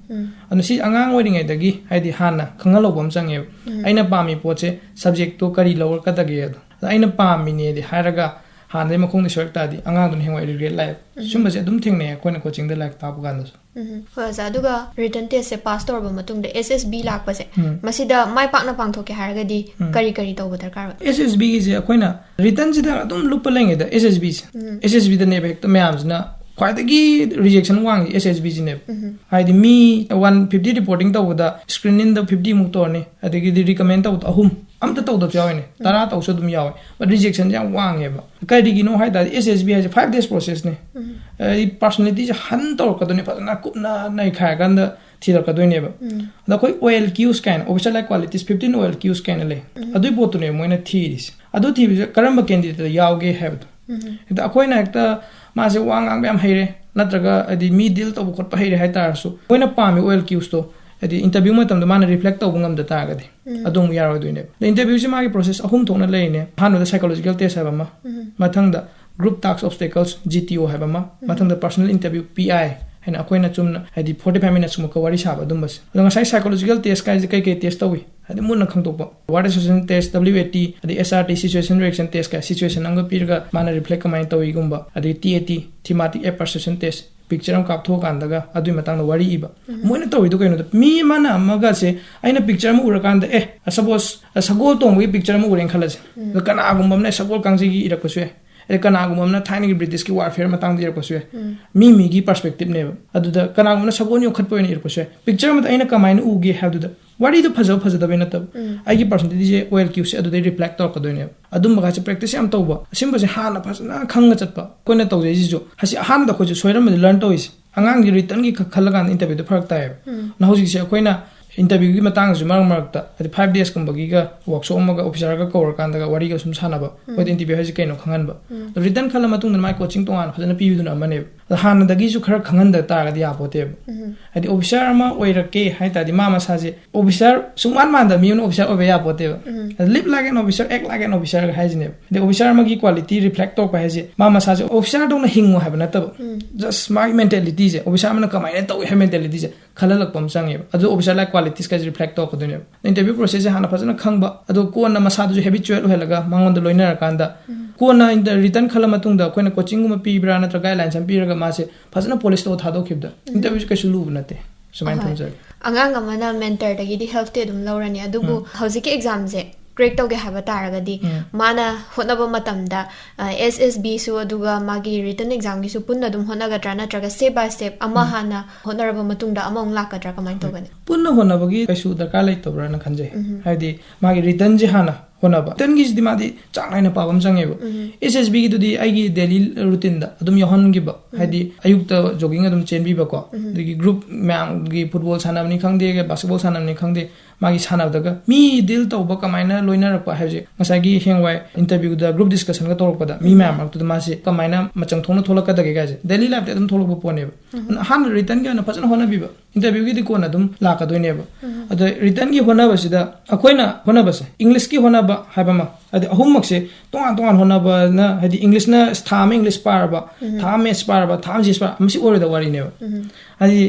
ꯑꯗꯨꯅ ꯁꯤ ꯑꯉꯥꯡ ꯑꯣꯏꯔꯤꯉꯩꯗꯒꯤ ꯍꯥꯏꯗꯤ ꯍꯥꯟꯅ ꯈꯪꯍꯜꯍꯧꯕ ꯑꯃ ꯆꯪꯉꯦꯕ꯫ ꯑꯩꯅ ꯄꯥꯝꯃꯤ ꯄꯣꯠꯁꯦ, ꯁꯕꯖꯦꯛꯇꯣ ꯀꯔꯤ ꯂꯧꯔꯛꯀꯗꯒꯦ ꯑꯗꯣ꯫ ꯑꯗ ꯑꯩꯅ ꯄꯥꯝꯃꯤꯅꯦꯗꯤ ꯍꯥꯏꯔꯒ ꯍꯥꯟꯅꯗꯩ ꯃꯈꯣꯡꯗ ꯁꯣꯏꯔꯛ ꯇꯥꯔꯗꯤ ꯑꯉꯥꯡꯗꯨꯅ ꯍꯌꯦꯡꯋꯥꯏ ꯔꯤꯒ꯭ꯔꯦꯠ ꯂꯥꯛꯑꯦꯕ꯫ ꯁꯨꯝꯕꯁꯦ ꯑꯗꯨꯝ ꯊꯦꯡꯅꯩ ꯑꯩꯈꯣꯏꯅ ꯀꯣꯆꯤꯡꯗ ꯂꯥꯏꯔꯤꯛ ꯇꯥꯛꯄ ꯀꯥꯟꯗꯁꯨ꯫ ꯎꯝ, ꯍꯣꯏ ꯑꯣꯖꯥ, ꯑꯗꯨꯒ ꯔꯤꯇꯟ ꯇꯦꯁꯁꯦ ꯄꯥꯁ ꯇꯧꯔꯕ ꯃꯇꯨꯡꯗ ꯑꯦꯁ ꯑꯦꯁ ꯕꯤ ꯂꯥꯛꯄꯁꯦ, ꯎꯝ꯫ ꯃꯁꯤꯗ ꯃꯥꯏ ꯄꯥꯛꯅ ꯄꯥꯡꯊꯣꯛꯀꯦ ꯍꯥꯏꯔꯒꯗꯤ ꯎꯝ꯫ ꯀꯔꯤ ꯀꯔꯤ ꯇꯧꯕ ꯗꯔꯀꯥꯔ ꯑꯣꯏ? ꯑꯦꯁ ꯑꯦꯁ ꯕꯤꯒꯤꯁꯦ ꯑꯩꯈꯣꯏꯅ ꯔꯤꯇꯟꯁꯤꯗ ꯑꯗꯨꯝ ꯂꯨꯞꯄ ꯂꯩꯉꯩꯗ ꯑꯦꯁ ꯑꯦꯁ ꯕꯤꯁꯦ, ꯎꯝ꯫ ꯑꯦꯁ ꯑꯦꯁ ꯕꯤꯗꯅꯦꯕ ꯍꯦꯛꯇ ꯃꯌꯥꯝꯁꯤꯅ ꯈ꯭ꯋꯥꯏꯗꯒꯤ ꯔꯤꯖꯦꯛꯁꯟ ꯋꯥꯡꯉꯤ ꯑꯦꯁ ꯑꯦꯁ ꯕꯤꯁꯤꯅꯦꯕ꯫ ꯎꯝ꯫ ꯍꯥꯏꯗꯤ ꯃꯤ ꯋꯥꯟ ꯐꯤꯐꯇꯤ ꯔꯤꯄꯣꯔꯇꯤꯡ ꯇꯧꯕꯗ ꯁ꯭ꯀ꯭ꯔꯤꯅꯤꯡꯗ ꯐꯤꯐꯇꯤ ꯃꯨꯛ ꯇꯧꯔꯅꯤ, ꯑꯗꯒꯤꯗꯤ ꯔꯤꯀꯃꯦꯟ ꯇꯧꯕꯗ ꯑꯍꯨꯝ, ꯑꯝꯇ ꯇꯧꯗꯕꯁꯨ ꯌꯥꯎꯋꯤꯅꯦ, ꯇꯔꯥ ꯇꯧꯁꯨ ꯑꯗꯨꯝ ꯌꯥꯎꯋꯦ꯫ But rejectionꯁꯦ ꯌꯥꯝ ꯋꯥꯡꯉꯦꯕ꯫ ꯀꯔꯤꯒꯤꯅꯣ ꯍꯥꯏ ꯇꯥꯔꯗꯤ, S S B ꯍꯥꯏꯁꯦ five days processꯅꯦ꯫ ꯍꯥꯏꯗꯤ personalityꯁꯦ ꯍꯟ ꯇꯧꯔꯛꯀꯗꯣꯏꯅꯦ, ꯐꯖꯅ ꯀꯨꯞꯅ ꯅꯩꯈꯥꯏꯔꯀꯥꯟꯗ ꯊꯤꯔꯛꯀꯗꯣꯏꯅꯦꯕ꯫ ꯑꯗꯣ ꯑꯩꯈꯣꯏ O L Qs ꯀꯥꯏꯅ, officer like qualities fifteen O L Qs ꯀꯥꯏꯅ ꯂꯩ꯫ ꯑꯗꯨꯏ ꯄꯣꯠꯇꯨꯅꯦꯕ ꯃꯣꯏꯅ ꯊꯤꯔꯤꯁꯦ꯫ ꯑꯗꯨ ꯊꯤꯕꯁꯦ ꯀꯔꯝꯕ candidateꯇ ꯌꯥꯎꯒꯦ ꯍꯥꯏꯕꯗꯣ꯫ ꯍꯦꯛꯇ ꯑꯩꯈꯣꯏꯅ ꯍꯦꯛꯇ ꯃꯥꯁꯦ ꯋꯥ ꯉꯥꯡꯕ ꯌꯥꯝ ꯍꯩꯔꯦ, ꯅꯠꯇ꯭ꯔꯒ ꯍꯥꯏꯗꯤ ꯃꯤ deal ꯇꯧꯕ ꯈꯣꯠꯄ ꯍꯩꯔꯦ ꯍꯥꯏ ꯇꯥꯔꯁꯨ, ꯃꯣꯏꯅ ꯄꯥꯝꯃꯤ O L Qsꯇꯣ ꯍꯥꯏꯗꯤ interview ꯃꯇꯝꯗ ꯃꯥꯅ reflect ꯇꯧꯕ ꯉꯝꯗ ꯇꯥꯔꯒꯗꯤ, ꯑꯗꯨ ꯑꯃꯨꯛ ꯌꯥꯔꯣꯏꯗꯣꯏꯅꯦꯕ꯫ ꯑꯗꯣ interviewꯁꯦ ꯃꯥꯒꯤ process ꯑꯍꯨꯝ ꯊꯣꯛꯅ ꯂꯩꯔꯤꯅꯦ꯫ ꯑꯍꯥꯟꯕꯗ psychological test ꯍꯥꯏꯕ ꯑꯃ, ꯃꯊꯪꯗ group task obstacles, G T O ꯍꯥꯏꯕ ꯑꯃ, ꯃꯊꯪꯗ personal interview, P I ꯍꯥꯏꯅ ꯑꯩꯈꯣꯏꯅ ꯆꯨꯝꯅ ꯍꯥꯏꯗꯤ forty five minutesꯀꯨꯝꯕ ꯋꯥꯔꯤ ꯁꯥꯕ ꯑꯗꯨꯝꯕꯁꯦ꯫ ꯑꯗꯣ ꯉꯁꯥꯏ psychological test ꯀꯥꯏꯁꯦ ꯀꯩ ꯀꯩ test ꯇꯧꯏ? ꯍꯥꯏꯗꯤ ꯃꯨꯟꯅ ꯈꯪꯗꯣꯛꯄ꯫ Word association test, W A T, ꯑꯗꯩ S R T, situation reaction test ꯀꯥꯏ, situation ꯑꯃꯒ ꯄꯤꯔꯒ ꯃꯥꯅ reflect ꯀꯃꯥꯏꯅ ꯇꯧꯏꯒꯨꯝꯕ, ꯑꯗꯩ T A T, thematic apperception test, picture ꯑꯃ ꯀꯥꯞꯊꯣꯛꯑꯀꯥꯟꯗꯒ ꯑꯗꯨꯒꯤ ꯃꯇꯥꯡꯗ ꯋꯥꯔꯤ ꯏꯕ꯫ ꯃꯣꯏꯅ ꯇꯧꯔꯤꯗꯣ ꯀꯩꯅꯣꯗ, ꯃꯤ ꯑꯃꯅ ꯑꯃꯒꯁꯦ, ꯑꯩꯅ picture ꯑꯃ ꯎꯔꯀꯥꯟꯗ, "ꯑꯦ, suppose ꯁꯒꯣꯜ ꯇꯣꯡꯕꯒꯤ picture ꯑꯃ ꯎꯔꯦꯅ ꯈꯜꯂꯁꯦ꯫ ꯑꯗꯣ ꯀꯅꯥꯒꯨꯝꯕ ꯑꯃꯅ ꯁꯒꯣꯜ ꯀꯥꯡꯖꯩꯒꯤ ꯏꯔꯛꯄꯁꯨ ꯌꯥꯏ, ꯑꯗꯩ ꯀꯅꯥꯒꯨꯝꯕ ꯑꯃꯅ ꯊꯥꯏꯅꯒꯤ Britishꯀꯤ warfare ꯃꯇꯥꯡꯗ ꯏꯔꯛꯄꯁꯨ ꯌꯥꯏ꯫ ꯃꯤ ꯃꯤꯒꯤ perspectiveꯅꯦꯕ꯫ ꯑꯗꯨꯗ ꯀꯅꯥꯒꯨꯝꯕꯅ ꯁꯒꯣꯜ ꯌꯣꯛꯈꯠꯄ ꯑꯣꯏꯅ ꯏꯔꯛꯄꯁꯨ ꯌꯥꯏ꯫ Picture ꯑꯃꯗ ꯑꯩꯅ ꯀꯃꯥꯏꯅ ꯎꯒꯦ ꯍꯥꯏꯕꯗꯨꯗ, ꯋꯥꯔꯤꯗꯣ ꯐꯖꯕ ꯐꯖꯗꯕꯩ ꯅꯠꯇꯕ, ꯑꯩꯒꯤ personalityꯁꯦ O L Qꯁꯦ ꯑꯗꯨꯗꯩ reflect ꯇꯧꯔꯛꯀꯗꯣꯏꯅꯦꯕ꯫ ꯑꯗꯨꯝꯕꯒꯁꯦ practice ꯌꯥꯝ ꯇꯧꯕ, ꯑꯁꯤꯒꯨꯝꯕꯁꯦ ꯍꯥꯟꯅ ꯐꯖꯅ ꯈꯪꯉ ꯆꯠꯄ꯫ ꯑꯩꯈꯣꯏꯅ ꯇꯧꯖꯩꯁꯤꯁꯨ, ꯑꯁꯤ ꯑꯍꯥꯟꯕꯗ ꯑꯩꯈꯣꯏꯁꯨ ꯁꯣꯏꯔꯝꯕꯗꯤ learn ꯇꯧꯔꯤꯁꯦ꯫ ꯑꯉꯥꯡꯒꯤ writtenꯒꯤ ꯈꯛ ꯈꯜꯂꯀꯥꯟꯗ interviewꯗ ꯐꯔꯛ ꯇꯥꯏꯌꯦꯕ꯫ ꯑꯗꯨꯅ ꯍꯧꯖꯤꯛꯁꯦ ꯑꯩꯈꯣꯏꯅ interviewꯒꯤ ꯃꯇꯥꯡꯗꯁꯨ ꯃꯔꯛ ꯃꯔꯛꯇ, ꯍꯥꯏꯗꯤ five daysꯀꯨꯝꯕꯒꯤꯒ workshop ꯑꯃꯒ officerꯒ ꯀꯧꯔꯀꯥꯟꯗꯒ ꯋꯥꯔꯤꯒ ꯁꯨꯝ ꯁꯥꯟꯅꯕ, ꯃꯣꯏꯗ interview ꯍꯥꯏꯁꯦ ꯀꯩꯅꯣ ꯈꯪꯍꯟꯕ꯫ ꯑꯗꯣ written ꯈꯜꯂ ꯃꯇꯨꯡꯗ ꯃꯥꯏ coaching ꯇꯣꯉꯥꯟꯅ ꯐꯖꯅ ꯄꯤꯕꯗꯨꯅ ꯑꯃꯅꯦꯕ꯫ ꯑꯗꯣ ꯍꯥꯟꯅꯗꯒꯤꯁꯨ ꯈꯔ ꯈꯪꯍꯟꯗ ꯇꯥꯔꯒꯗꯤ ꯌꯥꯄꯣꯠꯇꯦꯕ꯫ ꯍꯥꯏꯗꯤ officer ꯑꯃ ꯑꯣꯏꯔꯛꯀꯦ ꯍꯥꯏ ꯇꯥꯔꯗꯤ ꯃꯥ ꯃꯁꯥꯁꯦ officer ꯁꯨꯡꯃꯥꯟ ꯃꯥꯟꯗꯕ ꯃꯤ ꯑꯃꯅ officer ꯑꯣꯏꯕ ꯌꯥꯄꯣꯠꯇꯦꯕ꯫ Live like an officer, act like an officerꯒ ꯍꯥꯏꯁꯤꯅꯦꯕ꯫ ꯑꯗꯩ officer ꯑꯃꯒꯤ quality reflect ꯇꯧꯔꯛꯄ ꯍꯥꯏꯁꯦ ꯃꯥ ꯃꯁꯥꯁꯦ officerꯗꯧꯅ ꯍꯤꯡꯉꯨ ꯍꯥꯏꯕ ꯅꯠꯇꯕ, just ꯃꯥꯒꯤ mentalityꯁꯦ, officer ꯑꯃꯅ ꯀꯃꯥꯏꯅ ꯇꯧꯏ ꯍꯥꯏꯕ mentalityꯁꯦ ꯈꯜꯍꯜꯂꯛꯄ ꯑꯃ ꯆꯪꯉꯦꯕ꯫ ꯑꯗꯨ officer like qualities ꯀꯥꯏꯁꯦ reflect ꯇꯧꯔꯛꯀꯗꯣꯏꯅꯦꯕ꯫ Interview processꯁꯦ ꯍꯥꯟꯅ ꯐꯖꯅ ꯈꯪꯕ, ꯑꯗꯣ ꯀꯣꯟꯅ ꯃꯁꯥꯗꯨꯁꯨ habitual ꯑꯣꯏꯍꯜꯂꯒ ꯃꯉꯣꯟꯗ ꯂꯣꯏꯅꯔꯀꯥꯟꯗ, ꯀꯣꯟꯅ inter-, written ꯈꯜꯂ ꯃꯇꯨꯡꯗ ꯑꯩꯈꯣꯏꯅ coachingꯒꯨꯝꯕ ꯄꯤꯕ꯭ꯔꯥ ꯅꯠꯇ꯭ꯔꯒ guidelines ꯑꯃ ꯄꯤꯔꯒ ꯃꯥꯁꯦ ꯐꯖꯅ polish ꯇꯧꯔ ꯊꯥꯗꯣꯛꯈꯤꯕꯗ, interviewꯁꯦ ꯀꯩꯁꯨ ꯂꯨꯕ ꯅꯠꯇꯦ꯫ ꯁꯨꯃꯥꯏꯅ ꯊꯝꯖꯒꯦ꯫ ꯑꯉꯥꯡ ꯑꯃꯅ mentorꯗꯒꯤꯗꯤ helpꯇꯤ ꯑꯗꯨꯝ ꯂꯧꯔꯅꯤ, ꯑꯗꯨꯕꯨ ꯍꯧꯖꯤꯛꯀꯤ examꯁꯦ ꯀ꯭ꯔꯦꯛ ꯇꯧꯒꯦ ꯍꯥꯏꯕ ꯇꯥꯔꯒꯗꯤ, ꯎꯝ꯫ ꯃꯥꯅ ꯍꯣꯠꯅꯕ ꯃꯇꯝꯗ, ꯑ, ꯑꯦꯁ ꯑꯦꯁ ꯕꯤꯁꯨ ꯑꯗꯨꯒ ꯃꯥꯒꯤ ꯔꯤꯇꯟ ꯑꯦꯛꯖꯥꯝꯒꯤꯁꯨ ꯄꯨꯟꯅ ꯑꯗꯨꯝ ꯍꯣꯠꯅꯒꯗ꯭ꯔꯥ, ꯅꯠꯇ꯭ꯔꯒ ꯁ꯭ꯇꯦꯞ ꯕꯥꯏ ꯁ꯭ꯇꯦꯞ ꯑꯃ ꯎꯝ꯫ ꯍꯥꯟꯅ ꯍꯣꯠꯅꯔꯕ ꯃꯇꯨꯡꯗ ꯑꯃꯃꯨꯛ ꯂꯥꯛꯀꯗ꯭ꯔꯥ, ꯀꯃꯥꯏꯅ ꯍꯣꯏ꯫ ꯇꯧꯒꯅꯤ? ꯄꯨꯟꯅ ꯍꯣꯠꯅꯕꯒꯤ ꯀꯩꯁꯨ ꯗꯔꯀꯥꯔ ꯂꯩꯇꯕ꯭ꯔꯥꯅ ꯈꯟꯖꯩ꯫ ꯎꯝ꯫ ꯍꯥꯏꯗꯤ ꯃꯥꯒꯤ ꯔꯤꯇꯟꯁꯦ ꯍꯥꯟꯅ ꯍꯣꯠꯅꯕ꯫ ꯔꯤꯇꯟꯒꯤꯁꯤꯗꯤ ꯃꯥꯗꯤ ꯆꯥꯡ ꯅꯥꯏꯅ ꯄꯥꯕ ꯑꯃ ꯆꯪꯉꯦꯕ꯫ ꯎꯝ꯫ ꯑꯦꯁ ꯑꯦꯁ ꯕꯤꯒꯤꯗꯨꯗꯤ ꯑꯩꯒꯤ ꯗꯦꯂꯤ ꯔꯨꯇꯤꯟꯗ ꯑꯗꯨꯝ ꯌꯥꯎꯍꯟꯈꯤꯕ꯫ ꯎꯝ꯫ ꯍꯥꯏꯗꯤ ꯑꯌꯨꯛꯇ ꯖꯣꯒꯤꯡ ꯑꯗꯨꯝ ꯆꯦꯟꯕꯤꯕꯀꯣ꯫ ꯎꯝ꯫ ꯑꯗꯒꯤ ꯒ꯭ꯔꯨꯞ ꯃꯌꯥꯝꯒꯤ ꯐꯨꯠꯕꯣꯜ ꯁꯥꯟꯅꯕꯅꯤ ꯈꯪꯗꯦ, ꯕꯥꯁꯀꯦꯠꯕꯣꯜ ꯁꯥꯟꯅꯕꯅꯤ ꯈꯪꯗꯦ, ꯃꯥꯒꯤ ꯁꯥꯟꯅꯕꯗꯒ ꯃꯤ ꯗꯤꯜ ꯇꯧꯕ ꯀꯃꯥꯏꯅ ꯂꯣꯏꯅꯔꯛꯄ ꯍꯥꯏꯕꯁꯦ, ꯉꯁꯥꯏꯒꯤ ꯍꯌꯦꯡꯋꯥꯏ ꯏꯟꯇꯔꯚ꯭ꯌꯨꯗ ꯒ꯭ꯔꯨꯞ ꯗꯤꯁꯀꯁꯟꯒ ꯇꯧꯔꯛꯄꯗ ꯃꯤ ꯎꯝ꯫ ꯃꯌꯥꯝ ꯃꯔꯛꯇꯨꯗ ꯃꯥꯁꯦ ꯀꯃꯥꯏꯅ ꯃꯆꯪ ꯊꯣꯛꯅ ꯊꯣꯛꯂꯛꯀꯗꯒꯦ ꯀꯥꯏꯁꯦ ꯗꯦꯂꯤ ꯂꯥꯏꯐꯇ ꯑꯗꯨꯝ ꯊꯣꯛꯂꯛꯄ ꯄꯣꯠꯅꯦꯕ꯫ ꯎꯝ꯫ ꯑꯗꯨꯅ ꯑꯍꯥꯟꯕ ꯔꯤꯇꯟꯒꯤ ꯑꯣꯏꯅ ꯐꯖꯅ ꯍꯣꯠꯅꯕꯤꯕ, ꯏꯟꯇꯔꯚ꯭ꯌꯨꯒꯤꯗꯤ ꯀꯣꯟꯅ ꯑꯗꯨꯝ ꯂꯥꯛꯀꯗꯣꯏꯅꯦꯕ꯫ ꯎꯝ꯫ ꯑꯗꯣ ꯔꯤꯇꯟꯒꯤ ꯍꯣꯠꯅꯕꯁꯤꯗ ꯑꯩꯈꯣꯏꯅ ꯍꯣꯠꯅꯕꯁꯦ, ꯏꯪꯂꯤꯁꯀꯤ ꯍꯣꯠꯅꯕ ꯍꯥꯏꯕ ꯑꯃ, ꯍꯥꯏꯗꯤ ꯑꯍꯨꯝꯃꯛꯁꯦ ꯇꯣꯉꯥꯟ ꯇꯣꯉꯥꯟ ꯍꯣꯠꯅꯕꯅ, ꯍꯥꯏꯗꯤ ꯏꯪꯂꯤꯁꯅ ꯊꯥ ꯑꯃ ꯏꯪꯂꯤꯁ ꯄꯥꯔꯕ, ꯎꯝ꯫ ꯊꯥ ꯑꯃ ꯃꯦꯠꯁ ꯄꯥꯔꯕ, ꯊꯥ ꯑꯃ ꯖꯤ ꯑꯦꯁ ꯄꯥꯔꯕ, ꯃꯁꯤ ꯑꯣꯏꯔꯣꯏꯗꯕ ꯋꯥꯔꯤꯅꯦꯕ꯫ ꯎꯝ꯫ ꯍꯥꯏꯗꯤ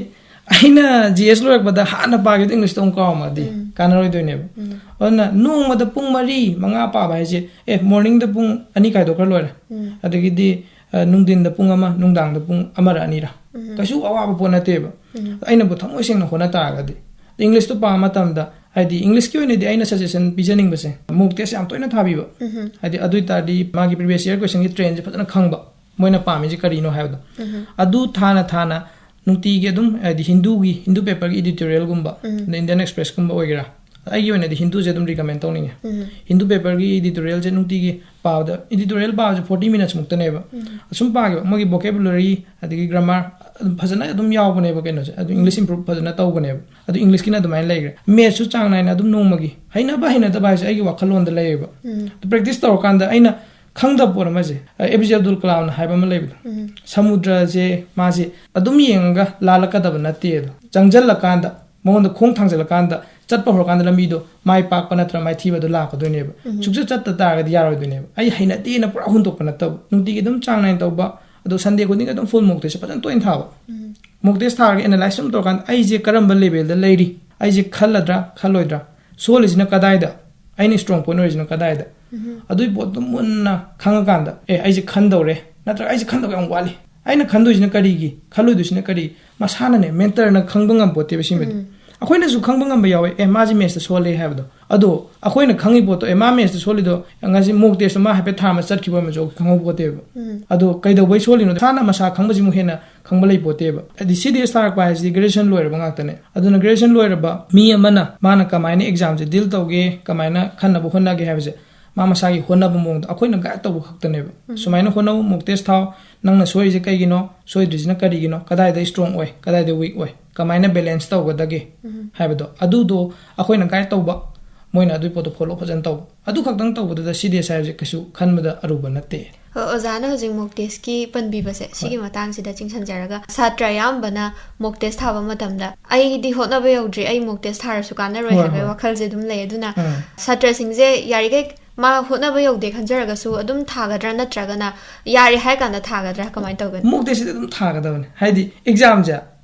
ꯑꯩꯅ ꯖꯤ ꯑꯦꯁ ꯂꯣꯏꯔꯛꯄꯗ ꯍꯥꯟꯅ ꯄꯥꯈꯤꯕꯗ ꯏꯪꯂꯤꯁꯇꯣ ꯑꯃꯨꯛ ꯀꯥꯎꯔꯝꯃꯗꯤ ꯎꯝ꯫ ꯀꯥꯟꯅꯔꯣꯏꯗꯣꯏꯅꯦꯕ꯫ ꯎꯝ꯫ ꯑꯗꯨꯅ ꯅꯣꯡꯃꯗ ꯄꯨꯡ ꯃꯔꯤ, ꯃꯉꯥ ꯄꯥꯕ ꯍꯥꯏꯁꯦ, ꯑꯦ, ꯃꯣꯔꯅꯤꯡꯗ ꯄꯨꯡ ꯑꯅꯤ ꯈꯥꯏꯗꯣꯛꯈ꯭ꯔ ꯂꯣꯏꯔꯦ꯫ ꯎꯝ꯫ ꯑꯗꯒꯤꯗꯤ, ꯑ, ꯅꯨꯡꯊꯤꯟꯗ ꯄꯨꯡ ꯑꯃ, ꯅꯨꯡꯗꯥꯡꯗ ꯄꯨꯡ ꯑꯃꯔ ꯑꯅꯤꯔ꯫ ꯎꯝ꯫ ꯀꯩꯁꯨ ꯑꯋꯥꯕ ꯄꯣꯠ ꯅꯠꯇꯦꯕ꯫ ꯎꯝ꯫ ꯑꯩꯅꯕꯨ ꯊꯃꯣꯏ ꯁꯦꯡꯅ ꯍꯣꯠꯅ ꯇꯥꯔꯒꯗꯤ꯫ ꯏꯪꯂꯤꯁꯇꯣ ꯄꯥꯕ ꯃꯇꯝꯗ, ꯍꯥꯏꯗꯤ ꯏꯪꯂꯤꯁꯀꯤ ꯑꯣꯏꯅꯗꯤ ꯑꯩꯅ ꯁꯖꯦꯁꯟ ꯄꯤꯖꯅꯤꯡꯕꯁꯦ, ꯃꯣꯛ ꯇꯦꯁ ꯌꯥꯝ ꯇꯣꯏꯅ ꯊꯥꯕꯤꯕ꯫ ꯎꯝ꯫ ꯍꯥꯏꯗꯤ ꯑꯗꯨ ꯑꯣꯏ ꯇꯥꯔꯗꯤ ꯃꯥꯒꯤ ꯄ꯭ꯔꯤꯚꯤꯌꯁ ꯏꯌꯔ ꯀꯣꯏꯁꯟꯒꯤ ꯇ꯭ꯔꯦꯟꯁꯦ ꯐꯖꯅ ꯈꯪꯕ, ꯃꯣꯏꯅ ꯄꯥꯝꯃꯤꯁꯦ ꯀꯔꯤꯅꯣ ꯍꯥꯏꯕꯗꯣ꯫ ꯎꯝ꯫ ꯑꯗꯨ ꯊꯥꯅ ꯊꯥꯅ ꯅꯨꯡꯇꯤꯒꯤ ꯑꯗꯨꯝ, ꯍꯥꯏꯗꯤ ꯍꯤꯟꯗꯨꯒꯤ, ꯍꯤꯟꯗꯨ ꯄꯦꯄꯔꯒꯤ ꯏꯗꯤꯇꯣꯔꯤꯌꯦꯜꯒꯨꯝꯕ, ꯎꯝ꯫ ꯑꯗꯩ ꯏꯟꯗꯤꯌꯟ ꯑꯦꯛꯁꯄ꯭ꯔꯦꯁꯀꯨꯝꯕ ꯑꯣꯏꯒꯦꯔꯥ, ꯑꯩꯒꯤ ꯑꯣꯏꯅꯗꯤ ꯍꯤꯟꯗꯨꯁꯦ ꯑꯗꯨꯝ ꯔꯤꯀꯃꯦꯟ ꯇꯧꯅꯤꯡꯉꯦ꯫ ꯎꯝ꯫ ꯍꯤꯟꯗꯨ ꯄꯦꯄꯔꯒꯤ ꯏꯗꯤꯇꯣꯔꯤꯌꯦꯜꯁꯦ ꯅꯨꯡꯇꯤꯒꯤ ꯄꯥꯕꯗ, ꯏꯗꯤꯇꯣꯔꯤꯌꯦꯜ ꯄꯥꯕꯁꯦ ꯐꯣꯔꯇꯤ ꯃꯤꯅꯠꯁ ꯃꯨꯛꯇꯅꯦꯕ꯫ ꯎꯝ꯫ ꯑꯁꯨꯝ ꯄꯥꯈꯤꯕ, ꯃꯣꯏꯒꯤ ꯕꯣꯀꯦꯕꯨꯂꯔꯤ ꯑꯗꯒꯤ ꯒ꯭ꯔꯥꯃꯥꯔ ꯑꯗꯨꯝ ꯐꯖꯅ ꯑꯗꯨꯝ ꯌꯥꯎꯕꯅꯦꯕ ꯀꯩꯅꯣꯁꯦ, ꯑꯗꯨ ꯏꯪꯂꯤꯁ ꯏꯝꯄ꯭ꯔꯨꯞ ꯐꯖꯅ ꯇꯧꯕꯅꯦꯕ꯫ ꯑꯗꯨ ꯏꯪꯂꯤꯁꯀꯤꯅ ꯑꯗꯨꯃꯥꯏꯅ ꯂꯩꯈ꯭ꯔꯦ꯫ ꯃꯦꯠꯁꯁꯨ ꯆꯥꯡ ꯅꯥꯏꯅ ꯑꯗꯨꯝ ꯅꯣꯡꯃꯒꯤ, ꯍꯩꯅꯕ ꯍꯩꯅꯗꯕ ꯍꯥꯏꯁꯦ ꯑꯩꯒꯤ ꯋꯥꯈꯜꯂꯣꯟꯗ ꯂꯩꯌꯦꯕ꯫ ꯎꯝ꯫ ꯑꯗꯨ ꯄ꯭ꯔꯦꯛꯇꯤꯁ ꯇꯧꯔꯀꯥꯟꯗ ꯑꯩꯅ ꯈꯪꯗꯕ ꯄꯣꯠ ꯑꯃꯁꯦ, ꯑꯦ ꯄꯤ ꯖꯦ ꯑꯕꯗꯨꯜ ꯀꯂꯥꯝꯅ ꯍꯥꯏꯕ ꯑꯃ ꯂꯩꯕꯗꯣ, ꯎꯝ꯫ ꯁꯃꯨꯗ꯭ꯔꯁꯦ ꯃꯥꯁꯦ ꯑꯗꯨꯝ ꯌꯦꯡꯉꯒ ꯂꯥꯜꯂꯛꯀꯗꯕ ꯅꯠꯇꯦ ꯑꯗꯣ, ꯆꯪꯁꯤꯜꯂꯀꯥꯟꯗ, ꯃꯉꯣꯟꯗ ꯈꯣꯡ ꯊꯥꯡꯖꯤꯜꯂꯀꯥꯟꯗ, ꯆꯠꯄ ꯍꯧꯔꯀꯥꯟꯗ ꯂꯝꯕꯤꯗꯣ ꯃꯥꯏ ꯄꯥꯛꯄ ꯅꯠꯇ꯭ꯔ ꯃꯥꯏꯊꯤꯕꯗꯣ ꯂꯥꯛꯀꯗꯣꯏꯅꯦꯕ꯫ ꯎꯝ꯫ ꯁꯨꯛꯆꯠ ꯆꯠꯇ ꯇꯥꯔꯒꯗꯤ ꯌꯥꯔꯣꯏꯗꯣꯏꯅꯦꯕ꯫ ꯑꯩ ꯍꯩꯅꯗꯦꯅ ꯄꯨꯔꯥ ꯍꯨꯟꯗꯣꯛꯄ ꯅꯠꯇꯕ, ꯅꯨꯡꯇꯤꯒꯤ ꯑꯗꯨꯝ ꯆꯥꯡ ꯅꯥꯏꯅ ꯇꯧꯕ, ꯑꯗꯣ ꯁꯟꯗꯦ ꯈꯨꯗꯤꯡꯒꯤ ꯑꯗꯨꯝ ꯐꯨꯜ ꯃꯣꯛ ꯇꯦꯁꯁꯦ ꯐꯖꯅ ꯇꯣꯏꯅ ꯊꯥꯕ꯫ ꯎꯝ꯫ ꯃꯣꯛ ꯇꯦꯁ ꯊꯥꯔꯒ ꯑꯦꯅꯥꯂꯥꯏꯁ ꯁꯨꯝ ꯇꯧꯔꯀꯥꯟꯗ ꯑꯩꯁꯦ ꯀꯔꯝꯕ ꯂꯦꯚꯦꯜꯗ ꯂꯩꯔꯤ, ꯑꯩꯁꯦ ꯈꯜꯂꯗ꯭ꯔꯥ ꯈꯜꯂꯣꯏꯗ꯭ꯔꯥ, ꯁꯣꯜꯂꯤꯁꯤꯅ ꯀꯗꯥꯏꯗ, ꯑꯩꯅ ꯏꯁꯇ꯭ꯔꯣꯡ ꯄꯣꯏꯟ ꯑꯣꯏꯔꯤꯁꯤꯅ ꯀꯗꯥꯏꯗ, ꯎꯝ꯫ ꯑꯗꯨꯒꯤ ꯄꯣꯠꯇꯣ ꯃꯨꯟꯅ ꯈꯪꯉꯀꯥꯟꯗ, ꯑꯦ, ꯑꯩꯁꯦ ꯈꯟꯗꯧꯔꯦ, ꯅꯠꯇ꯭ꯔꯒ ꯑꯩꯁꯦ ꯈꯟꯗꯧ ꯌꯥꯝ ꯋꯥꯠꯂꯤ, ꯑꯩꯅ ꯈꯟꯗꯣꯏꯁꯤꯅ ꯀꯔꯤꯒꯤ, ꯈꯜꯂꯣꯏꯗꯣꯏꯁꯤꯅ ꯀꯔꯤ, ꯃꯁꯥꯅꯅꯦ, ꯃꯦꯟꯇꯔꯅ ꯈꯪꯕ ꯉꯝꯄꯣꯠꯇꯦꯕ ꯁꯤꯃꯗꯤ꯫ ꯎꯝ꯫ ꯑꯩꯈꯣꯏꯅꯁꯨ ꯈꯪꯕ ꯉꯝꯕ ꯌꯥꯎꯋꯦ, ꯑꯦ, ꯃꯥꯁꯤ mathsꯇ ꯁꯣꯜꯂꯦ ꯍꯥꯏꯕꯗꯣ꯫ ꯑꯗꯣ ꯑꯩꯈꯣꯏꯅ ꯈꯪꯉꯤ ꯄꯣꯠꯇꯣ, ꯑꯦ, ꯃꯥ mathsꯇ ꯁꯣꯜꯂꯤꯗꯣ ꯉꯁꯤ mock testꯇ ꯃꯥ ꯍꯥꯏꯐꯦꯠ ꯊꯥ ꯑꯃ ꯆꯠꯈꯤꯕ ꯑꯣꯏꯔꯝꯃꯁꯨ ꯑꯩꯈꯣꯏ ꯈꯪꯍꯧꯕ ꯄꯣꯠꯇꯦꯕ꯫ ꯑꯗꯣ ꯀꯩꯗꯧꯕꯩ ꯁꯣꯜꯂꯤꯅꯣ? ꯏꯁꯥꯅ ꯃꯁꯥ ꯈꯪꯕꯁꯤꯃꯨꯛ ꯍꯦꯟꯅ ꯈꯪꯕ ꯂꯩ ꯄꯣꯠꯇꯦꯕ꯫ ꯍꯥꯏꯗꯤ C D S ꯊꯥꯔꯛꯄ ꯍꯥꯏꯁꯤꯗꯤ graduation ꯂꯣꯏꯔꯕ ꯉꯥꯛꯇꯅꯦ꯫ ꯑꯗꯨꯅ graduation ꯂꯣꯏꯔꯕ ꯃꯤ ꯑꯃꯅ ꯃꯥꯅ ꯀꯃꯥꯏꯅ examꯁꯦ deal ꯇꯧꯒꯦ, ꯀꯃꯥꯏꯅ ꯈꯟꯅꯕ ꯍꯣꯠꯅꯒꯦ ꯍꯥꯏꯕꯁꯦ ꯃꯥ ꯃꯁꯥꯒꯤ ꯍꯣꯠꯅꯕ ꯃꯑꯣꯡꯗ ꯑꯩꯈꯣꯏꯅ guide ꯇꯧꯕ ꯈꯛꯇꯅꯦꯕ꯫ ꯁꯨꯃꯥꯏꯅ ꯍꯣꯠꯅꯧ, mock test ꯊꯥꯎ, ꯅꯪꯅ ꯁꯣꯏꯔꯤꯁꯦ ꯀꯩꯒꯤꯅꯣ, ꯁꯣꯏꯗ꯭ꯔꯤꯁꯤꯅ ꯀꯔꯤꯒꯤꯅꯣ, ꯀꯗꯥꯏꯗ strong ꯑꯣꯏ, ꯀꯗꯥꯏꯗ weak ꯑꯣꯏ, ꯀꯃꯥꯏꯅ balance ꯇꯧꯒꯗꯒꯦ ꯍꯥꯏꯕꯗꯣ, ꯑꯗꯨꯗꯣ ꯑꯩꯈꯣꯏꯅ guide ꯇꯧꯕ, ꯃꯣꯏꯅ ꯑꯗꯨꯒꯤ ꯄꯣꯠꯇꯣ follow ꯐꯖꯅ ꯇꯧꯕ, ꯑꯗꯨ ꯈꯛꯇꯪ ꯇꯧꯕꯗꯨꯗ C D S ꯍꯥꯏꯕꯁꯦ ꯀꯩꯁꯨ ꯈꯟꯕꯗ ꯑꯔꯨꯕ ꯅꯠꯇꯦ꯫ ꯍꯣꯏ, ꯑꯣꯖꯥꯅ ꯍꯧꯖꯤꯛ mock testꯀꯤ ꯄꯟꯕꯤꯕꯁꯦ, ꯁꯤꯒꯤ ꯃꯇꯥꯡꯁꯤꯗ ꯆꯤꯡꯁꯤꯟꯖꯔꯒ, ꯁꯥꯇ꯭ꯔ ꯑꯌꯥꯝꯕꯅ mock test ꯊꯥꯕ ꯃꯇꯝꯗ, "ꯑꯩꯗꯤ ꯍꯣꯠꯅꯕ ꯌꯧꯗ꯭ꯔꯤ, ꯑꯩ mock test ꯊꯥꯔꯁꯨ ꯀꯥꯟꯅꯔꯣꯏ" ꯍꯣꯏ, ꯍꯥꯏꯕꯒꯤ ꯍꯣꯏ꯫ ꯋꯥꯈꯜꯁꯦ ꯑꯗꯨꯝ ꯂꯩ꯫ ꯑꯗꯨꯅ ꯎꯝ꯫ ꯁꯥꯇ꯭ꯔꯁꯤꯡꯁꯦ ꯌꯥꯔꯤꯈꯩ ꯃꯥ ꯍꯣꯠꯅꯕ ꯌꯧꯗꯦ ꯈꯟꯖꯔꯒꯁꯨ ꯑꯗꯨꯝ ꯊꯥꯒꯗ꯭ꯔꯥ, ꯅꯠꯇ꯭ꯔꯒꯅ ꯌꯥꯔꯦ ꯍꯥꯏ ꯀꯥꯟꯗ ꯊꯥꯒꯗ꯭ꯔꯥ, ꯀꯃꯥꯏꯅ ꯇꯧꯒꯅꯤ? Mock testꯁꯤꯗꯤ ꯑꯗꯨꯝ ꯊꯥꯒꯗꯕꯅꯤ꯫ ꯍꯥꯏꯗꯤ examꯁꯦ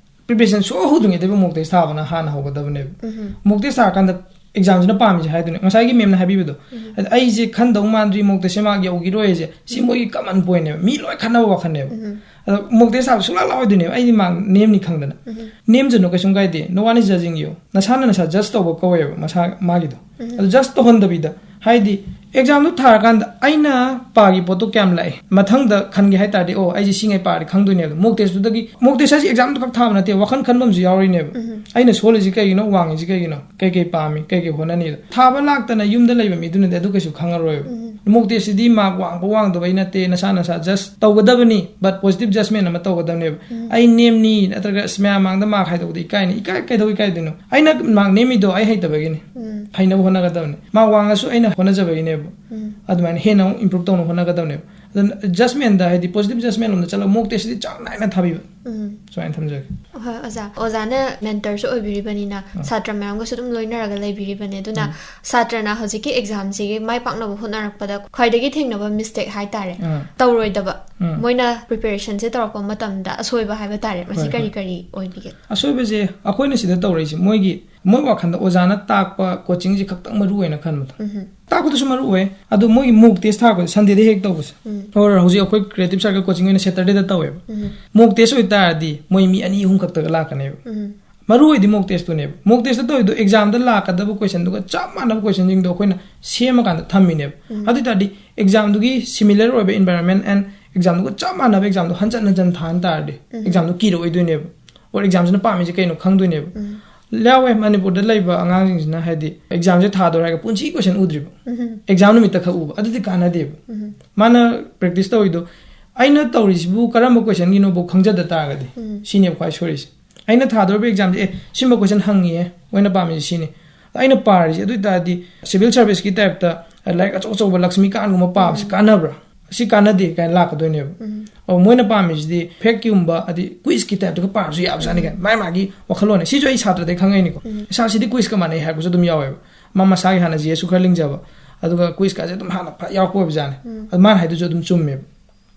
preparation ꯁꯨꯍꯧ ꯍꯧꯗ꯭ꯔꯤꯉꯩꯗꯕꯨ mock test ꯊꯥꯕꯅ ꯍꯥꯟꯅ ꯍꯧꯒꯗꯕꯅꯦꯕ꯫ Mock test ꯊꯥꯔꯀꯥꯟꯗ examꯁꯤꯅ ꯄꯥꯝꯃꯤꯁꯦ ꯍꯥꯏꯗꯨꯅꯦ, ꯉꯁꯥꯏꯒꯤ ma'amꯅ ꯍꯥꯏꯕꯤꯕꯗꯣ, ꯍꯥꯏꯗꯤ ꯑꯩꯁꯦ ꯈꯟꯗꯧ ꯃꯥꯟꯗ꯭ꯔꯤ, mock testꯁꯦ mark ꯌꯧꯈꯤꯔꯣꯏꯁꯦ, ꯁꯤ ꯃꯣꯏꯒꯤ common pointꯅꯦꯕ, ꯃꯤ ꯂꯣꯏ ꯈꯟꯅꯕ ꯋꯥꯈꯜꯅꯦꯕ꯫ ꯑꯗꯣ mock test ꯊꯥꯕ ꯁꯨꯡꯂꯥꯛ ꯂꯥꯛꯑꯣꯏꯗꯣꯏꯅꯦꯕ, ꯑꯩꯗꯤ mark ꯅꯦꯝꯅꯤ ꯈꯪꯗꯅ꯫ ꯅꯦꯝꯖꯅꯨ, ꯀꯩꯁꯨꯝ ꯀꯥꯏꯗꯦ, no one is judging you, ꯅꯁꯥꯅ ꯅꯁꯥ judge ꯇꯧꯕ ꯀꯧꯋꯦꯕ ꯃꯁꯥ ꯃꯥꯒꯤꯗꯣ꯫ ꯑꯗꯨ judge ꯇꯧꯍꯟꯗꯕꯤꯗ, ꯍꯥꯏꯗꯤ examꯗꯨ ꯊꯥꯔꯀꯥꯟꯗ ꯑꯩꯅ ꯄꯥꯈꯤꯕ ꯄꯣꯠꯇꯣ ꯀꯌꯥꯝ ꯂꯥꯛꯑꯦ, ꯃꯊꯪꯗ ꯈꯟꯒꯦ ꯍꯥꯏ ꯇꯥꯔꯗꯤ, "ꯑꯣ, ꯑꯩꯁꯦ ꯁꯤꯉꯩ ꯄꯥꯔꯗꯤ ꯈꯪꯗꯣꯏꯅꯦꯕ"꯫ Mock testꯇꯨꯗꯒꯤ, mock test ꯍꯥꯏꯁꯦ examꯗꯨ ꯈꯛ ꯊꯥꯕ ꯅꯠꯇꯦ, ꯋꯥꯈꯜ ꯈꯟꯕ ꯑꯃꯁꯨ ꯌꯥꯎꯔꯤꯅꯦꯕ꯫ ꯑꯩꯅ ꯁꯣꯜꯂꯤꯁꯤ ꯀꯩꯒꯤꯅꯣ, ꯋꯥꯡꯉꯤꯁꯤ ꯀꯩꯒꯤꯅꯣ, ꯀꯩ ꯀꯩ ꯄꯥꯝꯃꯤ, ꯀꯩ ꯀꯩ ꯍꯣꯠꯅꯅꯤꯗꯣ꯫ ꯊꯥꯕ ꯂꯥꯛꯇꯅ ꯌꯨꯝꯗ ꯂꯩꯕ ꯃꯤꯗꯨꯅꯗꯤ ꯑꯗꯨ ꯀꯩꯁꯨ ꯈꯪꯉꯔꯣꯏꯕ꯫ Mock testꯁꯤꯗꯤ mark ꯋꯥꯡꯕ ꯋꯥꯡꯗꯕꯩ ꯅꯠꯇꯦ, ꯅꯁꯥ ꯅꯁꯥ judge ꯇꯧꯒꯗꯕꯅꯤ, but positive judgment ꯑꯃ ꯇꯧꯒꯗꯕꯅꯦꯕ꯫ "ꯑꯩ ꯅꯦꯝꯅꯤ", ꯅꯠꯇ꯭ꯔꯒ "ꯑꯁ, ꯃꯌꯥꯝ ꯃꯥꯡꯗ mark ꯍꯥꯏꯗꯣꯛꯄꯗ ꯏꯀꯥꯏꯅꯤ", ꯏꯀꯥꯏ, ꯀꯩꯗꯧ ꯏꯀꯥꯏꯗꯣꯏꯅꯣ? ꯑꯩꯅ mark ꯅꯦꯝꯃꯤꯗꯣ ꯑꯩ ꯍꯩꯇꯕꯒꯤꯅꯤ꯫ ꯍꯩꯅꯕ ꯍꯣꯠꯅꯒꯗꯕꯅꯤ꯫ Mark ꯋꯥꯡꯉꯁꯨ ꯑꯩꯅ ꯍꯣꯠꯅꯖꯕꯒꯤꯅꯦꯕ꯫ ꯑꯗꯨꯃꯥꯏꯅ ꯍꯦꯟꯅ ꯑꯃꯨꯛ improve ꯇꯧꯅꯕ ꯍꯣꯠꯅꯒꯗꯕꯅꯦꯕ꯫ ꯑꯗꯨꯅ judgmentꯗ, ꯍꯥꯏꯗꯤ positive judgment ꯂꯣꯝꯗ ꯆꯠꯂꯒ mock testꯁꯤꯗꯤ ꯆꯥꯡ ꯅꯥꯏꯅ ꯊꯥꯕꯤꯕ꯫ ꯁꯨꯃꯥꯏꯅ ꯊꯝꯖꯒꯦ꯫ ꯍꯣꯏ, ꯑꯣꯖꯥ꯫ ꯑꯣꯖꯥꯅ mentorꯁꯨ ꯑꯣꯏꯕꯤꯔꯤꯕꯅꯤꯅ, ꯁꯥꯇ꯭ꯔ ꯃꯌꯥꯝꯒꯁꯨ ꯑꯗꯨꯝ ꯂꯣꯏꯅꯔꯒ ꯂꯩꯕꯤꯔꯤꯕꯅꯦ꯫ ꯑꯗꯨꯅ ꯁꯥꯇ꯭ꯔꯅ ꯍꯧꯖꯤꯛꯀꯤ examꯁꯤꯒꯤ ꯃꯥꯏ ꯄꯥꯛꯅꯕ ꯍꯣꯠꯅꯔꯛꯄꯗ ꯈ꯭ꯋꯥꯏꯗꯒꯤ ꯊꯦꯡꯅꯕ mistake ꯍꯥꯏꯇꯥꯔꯦ, ꯇꯧꯔꯣꯏꯗꯕ, ꯃꯣꯏꯅ preparationꯁꯦ ꯇꯧꯔꯛꯄ ꯃꯇꯝꯗ ꯑꯁꯣꯏꯕ ꯍꯥꯏꯕ ꯇꯥꯔꯦ, ꯃꯁꯤ ꯍꯣꯏ, ꯀꯔꯤ ꯍꯣꯏ꯫ ꯀꯔꯤ ꯑꯣꯏꯕꯤꯒꯦ? ꯑꯁꯣꯏꯕꯁꯦ ꯑꯩꯈꯣꯏꯅ ꯁꯤꯗ ꯇꯧꯔꯛꯏꯁꯦ, ꯃꯣꯏꯒꯤ, ꯃꯣꯏ ꯋꯥꯈꯜꯗ ꯑꯣꯖꯥꯅ ꯇꯥꯛꯄ coachingꯁꯦ ꯈꯛꯇꯪ ꯃꯔꯨ ꯑꯣꯏꯅ ꯈꯟꯕꯗꯣ꯫ ꯇꯥꯛꯄꯗꯨꯁꯨ ꯃꯔꯨ ꯑꯣꯏ, ꯑꯗꯣ ꯃꯣꯏꯒꯤ mock test ꯊꯥꯔꯛꯄꯁꯦ Sundayꯗ ꯍꯦꯛ ꯇꯧꯕꯁꯦ꯫ Or ꯍꯧꯖꯤꯛ ꯑꯩꯈꯣꯏ Creative Circle coaching ꯑꯣꯏꯅ Saturdayꯗ ꯇꯧꯋꯦꯕ꯫ Mock test ꯑꯣꯏꯇꯥꯔꯗꯤ ꯃꯣꯏ ꯃꯤ ꯑꯅꯤ ꯑꯍꯨꯝ ꯈꯛꯇꯒ ꯂꯥꯛꯀꯅꯦꯕ꯫ ꯃꯔꯨ ꯑꯣꯏꯗꯤ ꯃꯣꯛ ꯇꯦꯁꯇꯨꯅꯦꯕ꯫ ꯃꯣꯛ ꯇꯦꯁꯇ ꯇꯧꯔꯤꯗꯣ ꯑꯦꯛꯖꯥꯝꯗ ꯂꯥꯛꯀꯗꯕ ꯀꯣꯏꯁꯟꯗꯨꯒ ꯆꯞ ꯃꯥꯟꯅꯕ ꯀꯣꯏꯁꯟꯁꯤꯡꯗꯣ ꯑꯩꯈꯣꯏꯅ ꯁꯦꯝꯃꯀꯥꯟꯗ ꯊꯝꯃꯤꯅꯦꯕ꯫ ꯑꯗꯨ ꯑꯣꯏ ꯇꯥꯔꯗꯤ ꯑꯦꯛꯖꯥꯝꯗꯨꯒꯤ ꯁꯤꯃꯤꯂꯔ ꯑꯣꯏꯕ environment and ꯑꯦꯛꯖꯥꯝꯗꯨꯒ ꯆꯞ ꯃꯥꯟꯅꯕ ꯑꯦꯛꯖꯥꯝꯗꯣ ꯍꯟꯖꯟ ꯍꯟꯖꯟ ꯊꯥꯍꯟ ꯇꯥꯔꯗꯤ ꯑꯦꯛꯖꯥꯝꯗꯣ ꯀꯤꯔꯛꯑꯣꯏꯗꯣꯏꯅꯦꯕ꯫ ꯑꯣꯔ ꯑꯦꯛꯖꯥꯝꯁꯤꯅ ꯄꯥꯝꯃꯤꯁꯦ ꯀꯩꯅꯣ ꯈꯪꯗꯣꯏꯅꯦꯕ꯫ ꯌꯥꯎꯋꯦ, ꯃꯅꯤꯄꯨꯔꯗ ꯂꯩꯕ ꯑꯉꯥꯡꯁꯤꯡꯁꯤꯅ ꯍꯥꯏꯗꯤ ꯑꯦꯛꯖꯥꯝꯁꯦ ꯊꯥꯗꯣꯔꯦ ꯍꯥꯏꯔꯒ ꯄꯨꯟꯁꯤ ꯀꯣꯏꯁꯟ ꯎꯗ꯭ꯔꯤꯕ, ꯑꯦꯛꯖꯥꯝ ꯅꯨꯃꯤꯠꯇ ꯈꯛ ꯎꯕ, ꯑꯗꯨꯗꯤ ꯀꯥꯟꯅꯗꯦꯕ꯫ ꯃꯥꯅ ꯄ꯭ꯔꯦꯛꯇꯤꯁ ꯇꯧꯔꯤꯗꯣ, ꯑꯩꯅ ꯇꯧꯔꯤꯁꯤꯕꯨ ꯀꯔꯝꯕ ꯀꯣꯏꯁꯟꯒꯤꯅꯣꯕꯨ ꯈꯪꯖꯗ ꯇꯥꯔꯒꯗꯤ ꯁꯤꯅꯦꯕ ꯈ꯭ꯋꯥꯏ ꯁꯣꯏꯔꯤꯁꯦ꯫ ꯑꯩꯅ ꯊꯥꯗꯧꯔꯤꯕ ꯑꯦꯛꯖꯥꯝꯁꯦ, "ꯑꯦ, ꯁꯤꯝꯕ ꯀꯣꯏꯁꯟ ꯍꯪꯉꯤꯌꯦ, ꯃꯣꯏꯅ ꯄꯥꯝꯃꯤꯁꯦ ꯁꯤꯅꯤ, ꯑꯩꯅ ꯄꯥꯔꯤꯁꯦ", ꯑꯗꯨ ꯑꯣꯏ ꯇꯥꯔꯗꯤ ꯁꯤꯚꯤꯜ ꯁꯥꯔꯚꯤꯁꯀꯤ ꯇꯥꯏꯞꯇ ꯂꯥꯏꯔꯤꯛ ꯑꯆꯧ ꯑꯆꯧꯕ ꯂꯛꯁꯃꯤꯀꯥꯟꯒꯨꯝꯕ ꯄꯥꯕꯁꯤ ꯀꯥꯟꯅꯕ꯭ꯔꯥ? "ꯁꯤ ꯀꯥꯟꯅꯗꯦ" ꯀꯥꯏꯅ ꯂꯥꯛꯀꯗꯣꯏꯅꯦꯕ꯫ ꯑꯣ, ꯃꯣꯏꯅ ꯄꯥꯝꯃꯤꯁꯤꯗꯤ ꯐꯦꯛꯀꯤꯒꯨꯝꯕ, ꯑꯗꯤ ꯀꯨꯏꯁꯀꯤ ꯇꯥꯏꯞꯇꯒ ꯄꯥꯔꯁꯨ ꯌꯥꯕꯖꯥꯠꯅꯤ ꯀꯥꯏꯅ ꯃꯥꯏ ꯃꯥꯒꯤ ꯋꯥꯈꯜꯂꯣꯟꯅꯦ꯫ ꯁꯤꯁꯨ ꯑꯩ ꯁꯥꯇ꯭ꯔꯗꯩ ꯈꯪꯉꯛꯏꯅꯤꯀꯣ꯫ "ꯏꯁꯥꯁꯤꯗꯤ ꯀꯨꯏꯁꯀ ꯃꯥꯟꯅꯩ" ꯍꯥꯏꯔꯛꯄꯁꯨ ꯑꯗꯨꯝ ꯌꯥꯎꯋꯦꯕ꯫ ꯃꯥ ꯃꯁꯥꯒꯤ ꯍꯥꯟꯅ ꯖꯤ ꯑꯦꯁꯁꯨ ꯈꯔ ꯂꯤꯡꯖꯕ, ꯑꯗꯨꯒ ꯀꯨꯏꯁꯀꯥꯁꯦ ꯑꯗꯨꯝ ꯍꯥꯟꯅ ꯐ ꯌꯥꯎꯔꯛꯄ ꯑꯣꯏꯕꯖꯥꯠꯅꯤ꯫ ꯑꯗꯨ ꯃꯥꯅ ꯍꯥꯏꯗꯨꯁꯨ ꯑꯗꯨꯝ ꯆꯨꯝꯃꯦꯕ꯫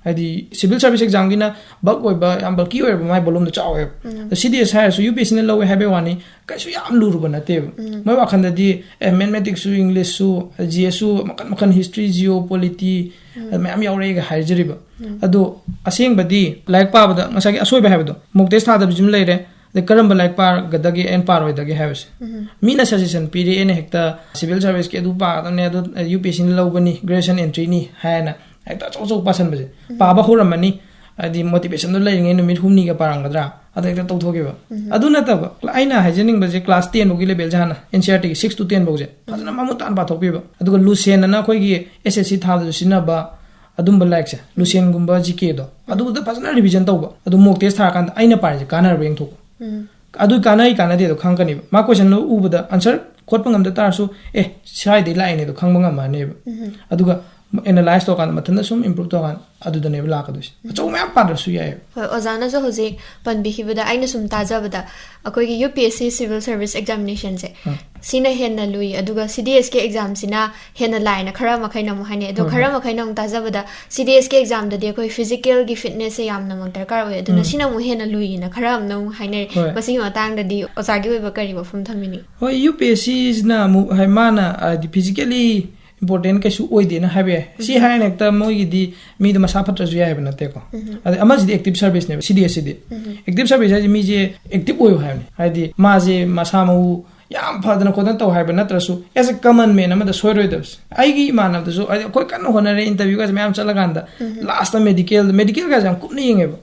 ꯍꯥꯏꯗꯤ ꯁꯤꯚꯤꯜ ꯁꯥꯔꯚꯤꯁ ꯑꯦꯛꯖꯥꯝꯒꯤꯅ ꯕꯛ ꯑꯣꯏꯕ, ꯌꯥꯝ ꯕꯜꯀꯤ ꯑꯣꯏꯔꯕ ꯃꯥꯏ ꯚꯣꯂꯨꯝꯗꯣ ꯆꯥꯎꯋꯦꯕ꯫ ꯑꯗꯣ ꯁꯤ ꯗꯤ ꯑꯦꯁ ꯍꯥꯏꯔꯁꯨ ꯌꯨ ꯄꯤ ꯑꯦꯁ ꯁꯤꯅ ꯂꯧꯋꯦ ꯍꯥꯏꯕꯩ ꯋꯥꯅꯤ, ꯀꯩꯁꯨ ꯌꯥꯝ ꯂꯨꯔꯨꯕ ꯅꯠꯇꯦꯕ꯫ ꯃꯣꯏ ꯋꯥꯈꯜꯗꯗꯤ, "ꯑꯦ, ꯃꯦꯊꯃꯦꯇꯤꯛꯁꯁꯨ, ꯏꯪꯂꯤꯁꯁꯨ, ꯖꯤ ꯑꯦꯁꯁꯨ ꯃꯈꯟ ꯃꯈꯟ, ꯍꯤꯁꯇ꯭ꯔꯤ, ꯖꯤꯑꯣ ꯄꯣꯂꯤꯇꯤ, ꯑꯗꯨ ꯃꯌꯥꯝ ꯌꯥꯎꯔꯛꯑꯦꯒ" ꯍꯥꯏꯖꯔꯤꯕ꯫ ꯑꯗꯣ ꯑꯁꯦꯡꯕꯗꯤ ꯂꯥꯏꯔꯤꯛ ꯄꯥꯕꯗ ꯉꯁꯥꯏꯒꯤ ꯑꯁꯣꯏꯕ ꯍꯥꯏꯕꯗꯣ, ꯃꯣꯛ ꯇꯦꯁ ꯊꯥꯗꯕꯁꯤꯃ ꯂꯩꯔꯦ, ꯑꯗꯩ ꯀꯔꯝꯕ ꯂꯥꯏꯔꯤꯛ ꯄꯥꯔꯒꯗꯒꯦ ꯑꯩꯅ ꯄꯥꯔꯣꯏꯗꯒꯦ ꯍꯥꯏꯕꯁꯦ꯫ ꯃꯤꯅ ꯁꯖꯦꯁꯟ ꯄꯤꯔꯛꯑꯦꯅ ꯍꯦꯛꯇ ꯁꯤꯚꯤꯜ ꯁꯥꯔꯚꯤꯁꯀꯤ ꯑꯗꯨ ꯄꯥꯒꯗꯕꯅꯦ, ꯑꯗꯨ ꯌꯨ ꯄꯤ ꯑꯦꯁ ꯁꯤꯅ ꯂꯧꯕꯅꯤ, ꯒ꯭ꯔꯦꯖꯨꯑꯦꯁꯟ ꯑꯦꯟꯇ꯭ꯔꯤꯅꯤ ꯍꯥꯏꯅ ꯍꯦꯛꯇ ꯑꯆꯧ ꯑꯆꯧ ꯄꯥꯁꯟꯕꯁꯦ꯫ ꯄꯥꯕ ꯍꯧꯔꯝꯃꯅꯤ, ꯍꯥꯏꯗꯤ ꯃꯣꯇꯤꯚꯦꯁꯟꯗꯣ ꯂꯩꯔꯤꯉꯩ ꯅꯨꯃꯤꯠ ꯍꯨꯝꯅꯤꯒ ꯄꯥꯔꯝꯒꯗ꯭ꯔꯥ, ꯑꯗꯨ ꯍꯦꯛꯇ ꯇꯧꯊꯣꯛꯈꯤꯕ꯫ ꯑꯗꯨ ꯅꯠꯇꯕ, ꯑꯩꯅ ꯍꯥꯏꯖꯅꯤꯡꯕꯁꯦ ꯀ꯭ꯂꯥꯁ ꯇꯦꯟ ꯐꯥꯎꯒꯤ ꯂꯦꯕꯦꯜꯁꯦ ꯍꯥꯟꯅ, ꯑꯦꯟ ꯁꯤ ꯑꯥꯔ ꯇꯤꯒꯤ ꯁꯤꯛꯁ ꯇꯨ ꯇꯦꯟ ꯐꯥꯎꯁꯦ ꯐꯖꯅ ꯃꯃꯨꯠ ꯇꯥꯅ ꯄꯥꯊꯣꯛꯄꯤꯕ꯫ ꯑꯗꯨꯒ ꯂꯨꯁꯦꯟ ꯑꯅ ꯑꯩꯈꯣꯏꯒꯤ ꯑꯦꯁ ꯑꯦꯁ ꯁꯤ ꯊꯥꯕꯗꯁꯨ ꯁꯤꯖꯤꯟꯅꯕ ꯑꯗꯨꯝꯕ ꯂꯥꯏꯔꯤꯛꯁꯦ, ꯂꯨꯁꯦꯟꯒꯨꯝꯕ ꯖꯤ ꯀꯦꯗꯣ, ꯑꯗꯨꯗ ꯐꯖꯅ ꯔꯤꯚꯤꯖꯟ ꯇꯧꯕ꯫ ꯑꯗꯨ ꯃꯣꯛ ꯇꯦꯁ ꯊꯥꯔꯀꯥꯟꯗ ꯑꯩꯅ ꯄꯥꯔꯤꯁꯦ ꯀꯥꯟꯅꯔꯕ ꯌꯦꯡꯊꯣꯛꯄ꯫ ꯑꯗꯨ ꯀꯥꯟꯅꯩ ꯀꯥꯟꯅꯗꯦꯗꯣ ꯈꯪꯉꯛꯀꯅꯤꯕ꯫ ꯃꯥ ꯀꯣꯏꯁꯟꯗꯣ ꯎꯕꯗ ꯑꯟꯁꯔ ꯈꯣꯠꯄ ꯉꯝꯗ ꯇꯥꯔꯁꯨ, "ꯑꯦ, ꯁ꯭ꯋꯥꯏꯗꯩ ꯂꯥꯛꯏꯅꯦꯗꯣ" ꯈꯪꯕ ꯉꯝꯃꯅꯦꯕ꯫ ꯑꯗꯨꯒ ꯑꯦꯅꯥꯂꯥꯏꯁ ꯇꯧꯔꯀꯥꯟꯗ, ꯃꯊꯟꯇ ꯁꯨꯝ ꯏꯝꯄ꯭ꯔꯨꯞ ꯇꯧꯔꯀꯥꯟꯗ, ꯑꯗꯨꯗꯅꯦꯕ ꯂꯥꯛꯀꯗꯣꯏꯁꯦ꯫ ꯑꯆꯧꯕ ꯃꯌꯥꯝ ꯄꯥꯗ꯭ꯔꯁꯨ ꯌꯥꯏꯌꯦꯕ꯫ ꯍꯣꯏ, ꯑꯣꯖꯥꯅꯁꯨ ꯍꯧꯖꯤꯛ ꯄꯟꯕꯤꯈꯤꯕꯗ ꯑꯩꯅ ꯁꯨꯝ ꯇꯥꯖꯕꯗ, ꯑꯩꯈꯣꯏꯒꯤ U P S C civil service ꯑꯦꯛꯖꯥꯃꯤꯅꯦꯁꯟꯁꯦ, ꯑꯥ꯫ ꯁꯤꯅ ꯍꯦꯟꯅ ꯂꯨꯏ, ꯑꯗꯨꯒ ꯁꯤ ꯗꯤ ꯑꯦꯁꯀꯤ ꯑꯦꯛꯖꯥꯝꯁꯤꯅ ꯍꯦꯟꯅ ꯂꯥꯏꯅ ꯈꯔ ꯃꯈꯩꯅ ꯑꯃꯨꯛ ꯍꯥꯏꯅꯩ꯫ ꯑꯗꯣ ꯍꯣꯏ, ꯈꯔ ꯍꯣꯏ꯫ ꯃꯈꯩꯅ ꯑꯃꯨꯛ ꯇꯥꯖꯕꯗ, ꯁꯤ ꯗꯤ ꯑꯦꯁꯀꯤ ꯑꯦꯛꯖꯥꯝꯗꯗꯤ ꯑꯩꯈꯣꯏ ꯐꯤꯖꯤꯀꯦꯜꯒꯤ ꯐꯤꯠꯅꯦꯁꯁꯦ ꯌꯥꯝꯅꯃꯛ ꯗꯔꯀꯥꯔ ꯑꯣꯏ, ꯑꯗꯨꯅ ꯎꯝ꯫ ꯁꯤꯅ ꯑꯃꯨꯛ ꯍꯦꯟꯅ ꯂꯨꯏꯅ ꯈꯔ ꯑꯃꯅ ꯑꯃꯨꯛ ꯍꯥꯏꯅꯔꯤ꯫ ꯍꯣꯏ꯫ ꯃꯁꯤꯒꯤ ꯃꯇꯥꯡꯗꯗꯤ ꯑꯣꯖꯥꯒꯤ ꯑꯣꯏꯕ ꯀꯔꯤ ꯋꯥꯐꯝ ꯊꯝꯕꯤꯅꯤ? ꯍꯣꯏ, ꯌꯨ ꯄꯤ ꯑꯦꯁ ꯁꯤꯁꯤꯅ ꯑꯃꯨꯛ, ꯍꯥꯏ, ꯃꯥꯅ, ꯍꯥꯏꯗꯤ, ꯐꯤꯖꯤꯀꯦꯜꯂꯤ ꯏꯝꯄꯣꯔꯇꯦꯟ ꯀꯩꯁꯨ ꯑꯣꯏꯗꯦꯅ ꯍꯥꯏꯕ ꯌꯥꯏ꯫ ꯁꯤ ꯍꯥꯏꯅ ꯍꯦꯛꯇ ꯃꯣꯏꯒꯤꯗꯤ ꯃꯤꯗꯣ ꯃꯁꯥ ꯐꯠꯇ꯭ꯔꯁꯨ ꯌꯥꯏ ꯍꯥꯏꯕ ꯅꯠꯇꯦꯀꯣ꯫ ꯑꯗꯩ ꯑꯃꯁꯤꯗꯤ ꯑꯦꯛꯇꯤꯞ ꯁꯔꯚꯤꯁꯅꯦꯕ, ꯁꯤ ꯗꯤ ꯑꯦꯁ ꯁꯤꯗꯤ꯫ ꯑꯦꯛꯇꯤꯞ ꯁꯔꯚꯤꯁ ꯍꯥꯏꯁꯦ ꯃꯤꯁꯦ ꯑꯦꯛꯇꯤꯞ ꯑꯣꯏꯌꯨ ꯍꯥꯏꯕꯅꯤ꯫ ꯍꯥꯏꯗꯤ ꯃꯥꯁꯦ ꯃꯁꯥ ꯃꯎ ꯌꯥꯝ ꯐꯗꯅ ꯈꯣꯠꯇꯅ ꯇꯧ ꯍꯥꯏꯕ ꯅꯠꯇ꯭ꯔꯁꯨ, ꯑꯦꯁ ꯑꯦ ꯀꯃꯟ ꯃꯦꯟ ꯑꯃꯗ ꯁꯣꯏꯔꯣꯏꯗꯕꯁꯦ꯫ ꯑꯩꯒꯤ ꯏꯃꯥꯟꯅꯕꯗꯁꯨ, ꯍꯥꯏꯗꯤ ꯑꯩꯈꯣꯏ ꯀꯟꯅ ꯍꯣꯠꯅꯔꯦ, ꯏꯟꯇꯔꯚ꯭ꯌꯨꯒꯁꯦ ꯃꯌꯥꯝ ꯆꯠꯂꯀꯥꯟꯗ, ꯂꯥꯁꯇ ꯃꯦꯗꯤꯀꯦꯜꯗ, ꯃꯦꯗꯤꯀꯦꯜꯒꯁꯦ ꯌꯥꯝ ꯀꯨꯞꯅ ꯌꯦꯡꯉꯦꯕ꯫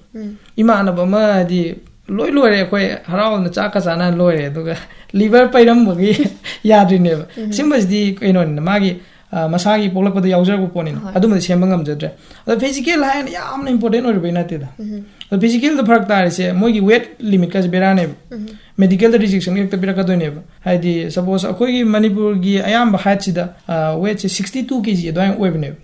ꯏꯃꯥꯟꯅꯕ ꯑꯃ ꯍꯥꯏꯗꯤ ꯂꯣꯏ ꯂꯣꯏꯔꯦ, ꯑꯩꯈꯣꯏ ꯍꯔꯥꯎꯅ ꯆꯥꯛꯀ ꯆꯥꯅ ꯂꯣꯏꯔꯦ, ꯑꯗꯨꯒ ꯂꯤꯚꯔ ꯄꯩꯔꯝꯕꯒꯤ ꯌꯥꯗ꯭ꯔꯤꯅꯦꯕ꯫ ꯁꯤꯒꯨꯝꯕꯁꯤꯗꯤ ꯀꯩꯅꯣꯅꯤꯅ, ꯃꯥꯒꯤ ꯑ, ꯃꯁꯥꯒꯤ ꯄꯣꯛꯂꯛꯄꯗ ꯌꯥꯎꯖꯔꯛꯄ ꯄꯣꯠꯅꯤꯅ, ꯍꯣꯏ꯫ ꯑꯗꯨꯃꯗꯤ ꯁꯦꯝꯕ ꯉꯝꯖꯗ꯭ꯔꯦ꯫ ꯑꯗꯣ ꯐꯤꯖꯤꯀꯦꯜ ꯍꯥꯏꯅ ꯌꯥꯝꯅ ꯏꯝꯄꯣꯔꯇꯦꯟ ꯑꯣꯏꯔꯨꯕꯩ ꯅꯠꯇꯦꯗ꯫ ꯑꯗꯣ ꯐꯤꯖꯤꯀꯦꯜꯗ ꯐꯔꯛ ꯇꯥꯔꯤꯁꯦ ꯃꯣꯏꯒꯤ ꯋꯦꯠ ꯂꯤꯃꯤꯠꯀꯁꯦ ꯕꯦꯔꯥꯅꯦꯕ꯫ ꯃꯦꯗꯤꯀꯦꯜꯗ ꯔꯤꯖꯦꯛꯁꯟꯒ ꯍꯦꯛꯇ ꯄꯤꯔꯛꯀꯗꯣꯏꯅꯦꯕ꯫ ꯍꯥꯏꯗꯤ ꯁꯄꯣꯁ ꯑꯩꯈꯣꯏꯒꯤ ꯃꯅꯤꯄꯨꯔꯒꯤ ꯑꯌꯥꯝꯕ ꯍꯥꯏꯠꯁꯤꯗ ꯋꯦꯠꯁꯦ ꯁꯤꯛꯁꯇꯤ ꯇꯨ ꯀꯦ ꯖꯤ ꯑꯗꯨꯃꯥꯏꯅ ꯑꯣꯏꯕꯅꯦꯕ꯫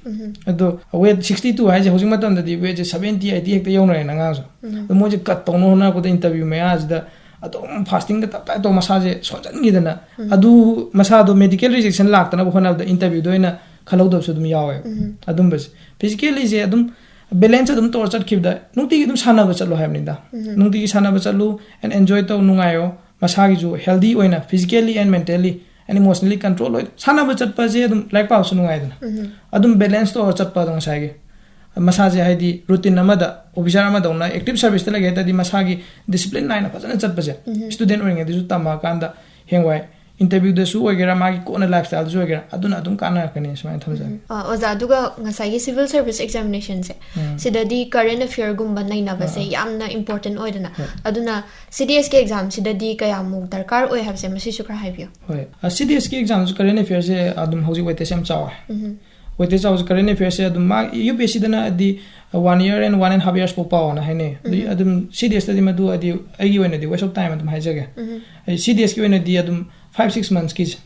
ꯑꯗꯣ ꯋꯦꯠ ꯁꯤꯛꯁꯇꯤ ꯇꯨ ꯍꯥꯏꯁꯦ ꯍꯧꯖꯤꯛ ꯃꯇꯝꯗꯗꯤ ꯋꯦꯠꯁꯦ ꯁꯕꯦꯟꯇꯤ ꯑꯩꯠꯇꯤ ꯍꯦꯛꯇ ꯌꯧꯅꯔꯦꯅ ꯑꯉꯥꯡꯁꯨ꯫ ꯑꯗꯣ ꯃꯣꯏꯁꯦ ꯀꯠ ꯇꯧꯅꯕ ꯍꯣꯠꯅꯔꯛꯄꯗ ꯏꯟꯇꯔꯚ꯭ꯌꯨ ꯃꯌꯥꯁꯤꯗ ꯑꯗꯨꯝ ꯐꯥꯁꯇꯤꯡꯗ ꯇꯞ ꯇꯥꯏ ꯇꯧ ꯃꯁꯥꯁꯦ ꯁꯣꯟꯖꯟꯈꯤꯗꯅ, ꯑꯗꯨ ꯃꯁꯥꯗꯣ ꯃꯦꯗꯤꯀꯦꯜ ꯔꯤꯖꯦꯛꯁꯟ ꯂꯥꯛꯇꯅꯕ ꯍꯣꯠꯅꯕꯗ ꯏꯟꯇꯔꯚ꯭ꯌꯨꯗ ꯑꯣꯏꯅ ꯈꯜꯍꯧꯗꯕꯁꯨ ꯑꯗꯨꯝ ꯌꯥꯎꯋꯦꯕ꯫ ꯑꯗꯨꯝꯕꯁꯦ ꯐꯤꯖꯤꯀꯦꯜꯂꯤꯁꯦ ꯑꯗꯨꯝ ꯕꯦꯂꯦꯟꯁ ꯑꯗꯨꯝ ꯇꯧꯔ ꯆꯠꯈꯤꯕꯗ, ꯅꯨꯡꯇꯤꯒꯤ ꯑꯗꯨꯝ ꯁꯥꯟꯅꯕ ꯆꯠꯂꯣ ꯍꯥꯏꯕꯅꯤꯗ꯫ ꯅꯨꯡꯇꯤꯒꯤ ꯁꯥꯟꯅꯕ ꯆꯠꯂꯨ, and enjoy ꯇꯧ, ꯅꯨꯡꯉꯥꯏꯌꯣ꯫ ꯃꯁꯥꯒꯤꯁꯨ ꯍꯦꯜꯗꯤ ꯑꯣꯏꯅ, physically and mentally and emotionally control ꯑꯣꯏ꯫ ꯁꯥꯟꯅꯕ ꯆꯠꯄꯁꯦ ꯑꯗꯨꯝ ꯂꯥꯏꯔꯤꯛ ꯄꯥꯕꯁꯨ ꯅꯨꯡꯉꯥꯏꯗꯅ, ꯑꯗꯨꯝ ꯕꯦꯂꯦꯟꯁ ꯇꯧꯔ ꯆꯠꯄ ꯑꯗꯣ ꯉꯁꯥꯏꯒꯤ ꯃꯁꯥꯁꯦ ꯍꯥꯏꯗꯤ ꯔꯨꯇꯤꯟ ꯑꯃꯗ, ꯑꯣꯐꯤꯁꯥꯔ ꯑꯃꯗꯧꯅ ꯑꯦꯛꯇꯤꯞ ꯁꯔꯚꯤꯁꯇ ꯂꯩꯒꯦ ꯍꯥꯏ ꯇꯥꯔꯗꯤ, ꯃꯁꯥꯒꯤ ꯗꯤꯁꯤꯄ꯭ꯂꯤꯟ ꯅꯥꯏꯅ ꯐꯖꯅ ꯆꯠꯄꯁꯦ, ꯁ꯭ꯇꯨꯗꯦꯟ ꯑꯣꯏꯔꯤꯉꯩꯗꯁꯨ ꯇꯝꯃꯛꯑꯀꯥꯟꯗ ꯍꯌꯦꯡꯋꯥꯏ ꯏꯟꯇꯔꯚ꯭ꯌꯨꯗꯁꯨ ꯑꯣꯏꯒꯦꯔꯥ, ꯃꯥꯒꯤ ꯀꯣꯟꯅ ꯂꯥꯏꯐ ꯁ꯭ꯇꯥꯏꯜꯗꯁꯨ ꯑꯣꯏꯒꯦꯔꯥ, ꯑꯗꯨꯅ ꯑꯗꯨꯝ ꯀꯥꯟꯅꯔꯛꯀꯅꯤ ꯁꯨꯃꯥꯏꯅ ꯊꯝꯖꯒꯦ꯫ ꯑ, ꯑꯣꯖꯥ, ꯑꯗꯨꯒ ꯉꯁꯥꯏꯒꯤ civil service examination ꯁꯦ, ꯁꯤꯗꯗꯤ current affair ꯒꯨꯝꯕ ꯅꯩꯅꯕꯁꯦ ꯌꯥꯝꯅ important ꯑꯣꯏꯗꯅ, ꯑꯗꯨꯅ C D S ꯀꯤ exam ꯁꯤꯗꯗꯤ ꯀꯌꯥꯃꯨꯛ ꯗꯔꯀꯥꯔ ꯑꯣꯏ ꯍꯥꯏꯕꯁꯦ ꯃꯁꯤꯁꯨ ꯈꯔ ꯍꯥꯏꯕꯤꯌꯨ꯫ ꯍꯣꯏ, C D S ꯀꯤ exam ꯁꯨ current affair ꯁꯦ ꯑꯗꯨꯝ ꯍꯧꯖꯤꯛ weightage ꯌꯥꯝ ꯆꯥꯎꯋꯦ꯫ Weightage ꯆꯥꯎꯕꯁꯦ current affair ꯁꯦ ꯑꯗꯨꯝ ꯃꯥ UPSC ꯗꯅꯗꯤ one year and one and half years ꯐꯥꯎ ꯄꯥꯎꯅ ꯍꯥꯏꯅꯩ꯫ ꯑꯗꯨ ꯑꯗꯨꯝ C D S ꯇꯗꯤ ꯃꯗꯨ ꯍꯥꯏꯗꯤ ꯑꯩꯒꯤ ꯑꯣꯏꯅꯗꯤ waste of time ꯑꯗꯨꯝ ꯍꯥꯏꯖꯒꯦ꯫ ꯑꯩ C D S ꯀꯤ ꯑꯣꯏꯅꯗꯤ ꯑꯗꯨꯝ five six months ꯀꯤꯁꯦ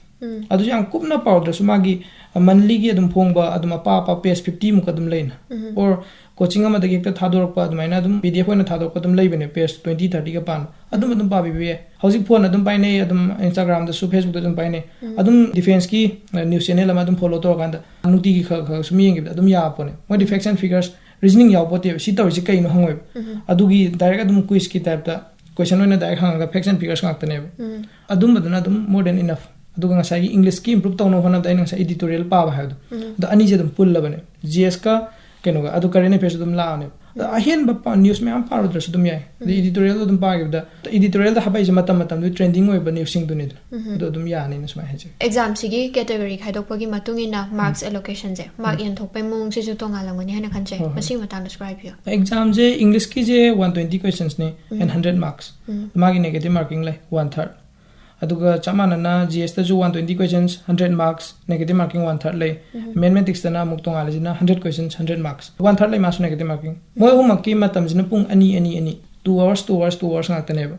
ꯑꯗꯨꯁꯨ ꯌꯥꯝ ꯀꯨꯞꯅ ꯄꯥꯎꯗ꯭ꯔꯁꯨ, ꯃꯥꯒꯤ monthly ꯒꯤ ꯑꯗꯨꯝ ꯐꯣꯡꯕ ꯑꯗꯨꯝ ꯑꯄꯥ ꯑꯄꯥ page fifty ꯃꯨꯛ ꯑꯗꯨꯝ ꯂꯩꯅ, or coaching ꯑꯃꯗꯒꯤ ꯍꯦꯛꯇ ꯊꯥꯗꯣꯔꯛꯄ ꯑꯗꯨꯃꯥꯏꯅ ꯑꯗꯨꯝ PDF ꯑꯣꯏꯅ ꯊꯥꯗꯣꯔꯛꯄ ꯑꯗꯨꯝ ꯂꯩꯕꯅꯦ, page twenty thirty ꯒ ꯄꯥꯟꯕ, ꯑꯗꯨꯝ ꯑꯗꯨꯝ ꯄꯥꯕꯤꯕ ꯌꯥꯏ꯫ ꯍꯧꯖꯤꯛ ꯐꯣꯟ ꯑꯗꯨꯝ ꯄꯥꯏꯅꯩ, ꯑꯗꯨꯝ Instagram ꯗꯁꯨ, Facebook ꯇ ꯑꯗꯨꯝ ꯄꯥꯏꯅꯩ꯫ ꯑꯗꯨꯝ defence ꯀꯤ news channel ꯑꯃ ꯑꯗꯨꯝ follow ꯇꯧꯔꯀꯥꯟꯗ ꯅꯨꯡꯇꯤꯒꯤ ꯈꯔ ꯈꯔ ꯁꯨꯝ ꯌꯦꯡꯈꯤꯕꯗ ꯑꯗꯨꯝ ꯌꯥꯕ ꯄꯣꯠꯅꯦ꯫ ꯃꯣꯏꯗꯤ facts and figures, reasoning ꯌꯥꯎꯕ ꯄꯣꯠꯇꯦꯕ, ꯁꯤ ꯇꯧꯔꯤꯁꯤ ꯀꯩꯅꯣ ꯍꯪꯉꯣꯏꯕ꯫ ꯑꯗꯨꯒꯤ direct ꯑꯗꯨꯝ quiz ꯀꯤ type ꯇ question ꯑꯣꯏꯅ direct ꯍꯪꯉꯒ facts and figures ꯉꯥꯛꯇꯅꯦꯕ꯫ ꯑꯗꯨꯝꯕꯗꯨꯅ ꯑꯗꯨꯝ more than enough꯫ ꯑꯗꯨꯒ ꯉꯁꯥꯏꯒꯤ ꯏꯪꯂꯤꯁꯀꯤ ꯏꯝꯄ꯭ꯔꯨꯞ ꯇꯧꯅꯕ ꯍꯣꯠꯅꯕꯗ ꯑꯩꯅ ꯉꯁꯥꯏ ꯏꯗꯤꯇꯣꯔꯤꯌꯦꯜ ꯄꯥꯕ ꯍꯥꯏꯕꯗꯣ, ꯑꯗꯣ ꯑꯅꯤꯁꯦ ꯑꯗꯨꯝ ꯄꯨꯜꯂꯕꯅꯦ꯫ ꯖꯤ ꯑꯦꯁꯀ ꯀꯩꯅꯣꯒ, ꯑꯗꯨ ꯀꯔꯦꯟ ꯑꯦꯐꯤꯌꯔꯁ ꯑꯗꯨꯝ ꯂꯥꯛꯑꯅꯦꯕ꯫ ꯑꯗꯣ ꯑꯍꯦꯟꯕ ꯄꯥ-, ꯅ꯭ꯌꯨꯁ ꯃꯌꯥꯝ ꯄꯥꯔꯨꯗ꯭ꯔꯁꯨ ꯑꯗꯨꯝ ꯌꯥꯏ꯫ ꯑꯗꯣ ꯏꯗꯤꯇꯣꯔꯤꯌꯦꯜꯗꯣ ꯑꯗꯨꯝ ꯄꯥꯈꯤꯕꯗ, ꯏꯗꯤꯇꯣꯔꯤꯌꯦꯜꯗ ꯍꯥꯞꯄꯛꯏꯁꯦ ꯃꯇꯝ ꯃꯇꯝꯗꯨꯒꯤ ꯇ꯭ꯔꯦꯟꯗꯤꯡ ꯑꯣꯏꯕ ꯅ꯭ꯌꯨꯁꯁꯤꯡꯗꯨꯅꯤꯗꯅ꯫ ꯑꯗꯣ ꯑꯗꯨꯝ ꯌꯥꯅꯤꯅ ꯁꯨꯃꯥꯏꯅ ꯍꯥꯏꯖꯒꯦ꯫ ꯑꯦꯛꯖꯥꯝꯁꯤꯒꯤ ꯀꯦꯇꯦꯒꯣꯔꯤ ꯈꯥꯏꯗꯣꯛꯄꯒꯤ ꯃꯇꯨꯡ ꯏꯟꯅ ꯃꯥꯔꯛꯁ ꯑꯦꯂꯣꯀꯦꯁꯟꯁꯦ, ꯃꯥꯔꯛ ꯌꯦꯟꯊꯣꯛꯄꯩ ꯃꯑꯣꯡꯁꯤꯁꯨ ꯇꯣꯉꯥꯜꯂꯝꯒꯅꯤ ꯍꯥꯏꯅ ꯈꯟꯖꯩ꯫ ꯍꯣꯏ, ꯍꯣꯏ꯫ ꯃꯁꯤꯒꯤ ꯃꯇꯥꯡꯗꯁꯨ ꯈꯔ ꯍꯥꯏꯕꯤꯌꯨ꯫ ꯑꯦꯛꯖꯥꯝꯁꯦ ꯏꯪꯂꯤꯁꯀꯤꯁꯦ ꯋꯥꯟ ꯇ꯭ꯋꯦꯟꯇꯤ ꯀꯣꯏꯁꯟꯁꯅꯤ ꯑꯦꯟ ꯍꯟꯗ꯭ꯔꯦꯠ ꯃꯥꯔꯛꯁ꯫ ꯃꯥꯒꯤ ꯅꯦꯒꯦꯇꯤꯞ ꯃꯥꯔꯀꯤꯡ ꯂꯩ ꯋꯥꯟ ꯊꯥꯔꯠ꯫ ꯑꯗꯨꯒ ꯆꯞ ꯃꯥꯟꯅꯅ ꯖꯤ ꯑꯦꯁꯇꯁꯨ one twenty questions, hundred marks, negative marking one third ꯂꯩ꯫ ꯃꯦꯊꯃꯦꯇꯤꯛꯁꯇꯅ ꯑꯃꯨꯛ ꯇꯣꯉꯥꯜꯂꯤꯁꯤꯅ hundred questions, hundred marks. One third ꯂꯩ ꯃꯥꯁꯨ ꯅꯦꯒꯦꯇꯤꯞ ꯃꯥꯔꯀꯤꯡ꯫ ꯃꯣꯏ ꯑꯍꯨꯝꯃꯛꯀꯤ ꯃꯇꯝꯁꯤꯅ ꯄꯨꯡ ꯑꯅꯤ, ꯑꯅꯤ, ꯑꯅꯤ, two hours, two hours, two hours ꯉꯥꯛꯇꯅꯦꯕ꯫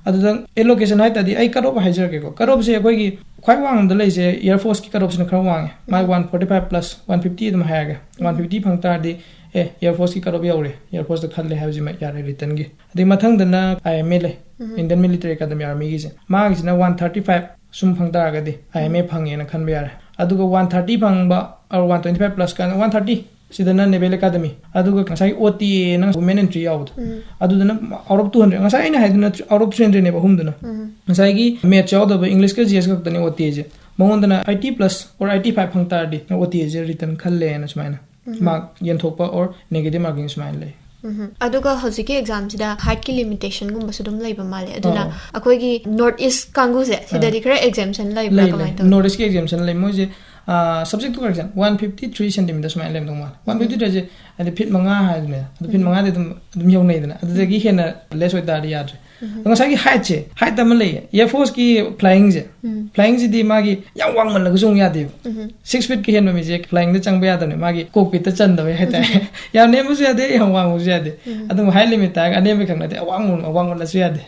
ꯑꯗꯨꯗ ꯑꯦꯂꯣꯀꯦꯁꯟ ꯍꯥꯏ ꯇꯥꯔꯗꯤ ꯑꯩ ꯀꯠ ꯑꯣꯐ ꯍꯥꯏꯖꯔꯛꯀꯦꯀꯣ꯫ ꯀꯠ ꯑꯣꯐꯁꯦ ꯑꯩꯈꯣꯏꯒꯤ ꯈ꯭ꯋꯥꯏ ꯋꯥꯡꯃꯗ ꯂꯩꯁꯦ ꯑꯦꯌꯔ ꯐꯣꯔꯁꯀꯤ ꯀꯠ ꯑꯣꯐꯁꯤꯅ ꯈꯔ ꯋꯥꯡꯉꯦ꯫ ꯃꯥꯏ one forty five plus one fifty ꯑꯗꯨꯝ ꯍꯥꯏꯔꯒꯦ꯫ ꯋꯥꯟ ꯐꯤꯐꯇꯤ ꯐꯪ ꯇꯥꯔꯗꯤ, ꯑꯦ, ꯑꯦꯌꯔ ꯐꯣꯔꯁꯀꯤ ꯀꯠ ꯑꯣꯐ ꯌꯧꯔꯦ, ꯑꯦꯌꯔ ꯐꯣꯔꯁꯇ ꯈꯜꯂꯦ ꯍꯥꯏꯕꯁꯤꯃ ꯌꯥꯔꯦ ꯔꯤꯇꯟꯒꯤ꯫ ꯑꯗꯩ ꯃꯊꯪꯗꯅ ꯑꯥꯏ ꯑꯦꯝ ꯑꯦ ꯂꯩ, ꯏꯟꯗꯤꯌꯟ ꯃꯤꯂꯤꯇꯔꯤ ꯑꯦꯀꯥꯗꯃꯤ ꯑꯥꯔꯃꯤꯒꯤꯁꯦ꯫ ꯃꯥꯒꯤꯁꯤꯅ ꯋꯥꯟ ꯊꯥꯔꯇꯤ ꯐꯥꯏꯚ ꯁꯨꯝ ꯐꯪ ꯇꯥꯔꯒꯗꯤ ꯑꯥꯏ ꯑꯦꯝ ꯑꯦ ꯐꯪꯉꯦꯅ ꯈꯟꯕ ꯌꯥꯔꯦ꯫ ꯑꯗꯨꯒ ꯋꯥꯟ ꯊꯥꯔꯇꯤ ꯐꯪꯕ, or one twenty five plus ꯀꯥꯏꯅ, ꯋꯥꯟ ꯊꯥꯔꯇꯤ ꯁꯤꯗꯅ ꯅꯦꯚꯦꯜ ꯑꯦꯀꯥꯗꯃꯤ꯫ ꯑꯗꯨꯒ ꯉꯁꯥꯏꯒꯤ ꯑꯣ ꯇꯤ ꯑꯦꯅ ꯋꯨꯃꯦꯟ ꯑꯦꯟꯇ꯭ꯔꯤ ꯌꯥꯎꯕꯗꯣ, ꯑꯗꯨꯗꯨꯅ ꯑꯥꯎꯠ ꯑꯣꯐ ꯇꯨ ꯍꯟꯗ꯭ꯔꯦꯠ, ꯉꯁꯥꯏ ꯑꯩꯅ ꯍꯥꯏꯗꯨꯅ ꯑꯥꯎꯠ ꯑꯣꯐ ꯊ꯭ꯔꯤ ꯍꯟꯗ꯭ꯔꯦꯠꯅꯦꯕ ꯑꯍꯨꯝꯗꯨꯅ꯫ ꯉꯁꯥꯏꯒꯤ ꯃꯦꯠꯁ ꯌꯥꯎꯗꯕ ꯏꯪꯂꯤꯁꯀ ꯖꯤ ꯑꯦꯁ ꯈꯛꯇꯅꯦ ꯑꯣ ꯇꯤ ꯑꯦꯁꯦ꯫ ꯃꯉꯣꯟꯗꯅ eighty plus or eighty five ꯐꯪ ꯇꯥꯔꯗꯤ ꯑꯣ ꯇꯤ ꯑꯦꯁꯦ ꯔꯤꯇꯟ ꯈꯜꯂꯦꯅ ꯁꯨꯃꯥꯏꯅ ꯃꯥꯔꯛ ꯌꯦꯟꯊꯣꯛꯄ ꯑꯣꯔ ꯅꯦꯒꯦꯇꯤꯞ ꯃꯥꯔꯀꯤꯡ ꯁꯨꯃꯥꯏꯅ ꯂꯩ꯫ ꯑꯗꯨꯒ ꯍꯧꯖꯤꯛꯀꯤ ꯑꯦꯛꯖꯥꯝꯁꯤꯗ ꯍꯥꯏꯠꯀꯤ ꯂꯤꯃꯤꯇꯦꯁꯟꯒꯨꯝꯕꯁꯨ ꯑꯗꯨꯝ ꯂꯩꯕ ꯃꯥꯜꯂꯦ꯫ ꯑꯗꯨꯅ ꯑꯣ꯫ ꯑꯩꯈꯣꯏꯒꯤ ꯅꯣꯔꯠ ꯏꯁ ꯀꯥꯡꯕꯨꯁꯦ ꯁꯤꯗꯗꯤ ꯈꯔ ꯑꯦꯛꯖꯦꯝꯁꯟ ꯂꯩꯕ꯭ꯔꯥ? ꯂꯩ, ꯂꯩ꯫ ꯀꯃꯥꯏꯅ ꯇꯧꯋꯤ? ꯅꯣꯔꯠ ꯏꯁꯀꯤ ꯑꯦꯛꯖꯦꯝꯁꯟ ꯂꯩ꯫ ꯃꯣꯏꯁꯦ, subject to correction, one fifty three centimetre ꯁꯨꯃꯥꯏꯅ ꯂꯩꯔꯝꯗꯧ ꯃꯥꯜꯂꯦ꯫ ꯋꯥꯟ ꯐꯤꯐꯇꯤ ꯊ꯭ꯔꯤꯁꯦ ꯍꯥꯏꯗꯤ ꯐꯤꯠ ꯃꯉꯥ ꯍꯥꯏꯗꯨꯅꯦ, ꯑꯗꯨ ꯐꯤꯠ ꯃꯉꯥꯗꯤ ꯑꯗꯨꯝ, ꯑꯗꯨꯝ ꯌꯧꯅꯩꯗꯅ, ꯑꯗꯨꯗꯒꯤ ꯍꯦꯟꯅ ꯂꯦꯁ ꯑꯣꯏꯇꯥꯔꯗꯤ ꯌꯥꯗ꯭ꯔꯦ꯫ ꯑꯗꯣ ꯉꯁꯥꯏꯒꯤ ꯍꯥꯏꯠꯁꯦ, ꯍꯥꯏꯠ ꯑꯃ ꯂꯩꯌꯦ, ꯑꯦꯌꯔ ꯐꯣꯔꯁꯀꯤ ꯐ꯭ꯂꯥꯏꯌꯤꯡꯁꯦ꯫ ꯐ꯭ꯂꯥꯏꯌꯤꯡꯁꯤꯗꯤ ꯃꯥꯒꯤ ꯌꯥꯝ ꯋꯥꯡꯃꯜꯂꯒꯁꯨ ꯑꯃꯨꯛ ꯌꯥꯗꯦꯕ꯫ ꯁꯤꯛꯁ ꯐꯤꯠꯀꯤ ꯍꯦꯟꯕ ꯃꯤꯁꯦ ꯐ꯭ꯂꯥꯏꯌꯤꯡꯗ ꯆꯪꯕ ꯌꯥꯗꯕꯅꯦ, ꯃꯥꯒꯤ ꯀꯣꯛꯄꯤꯠꯇ ꯆꯟꯗꯕꯩ ꯍꯥꯏꯇꯥꯔꯦ꯫ ꯌꯥꯝ ꯅꯦꯝꯕꯁꯨ ꯌꯥꯗꯦ, ꯌꯥꯝ ꯋꯥꯡꯕꯁꯨ ꯌꯥꯗꯦ꯫ ꯑꯗꯨꯝ ꯍꯥꯏꯠ ꯂꯤꯃꯤꯠ ꯇꯥꯔꯒ ꯑꯅꯦꯝꯕ ꯈꯛ ꯅꯠꯇꯦ, ꯑꯋꯥꯡꯕ, ꯑꯋꯥꯡꯃꯜꯂꯁꯨ ꯌꯥꯗꯦ꯫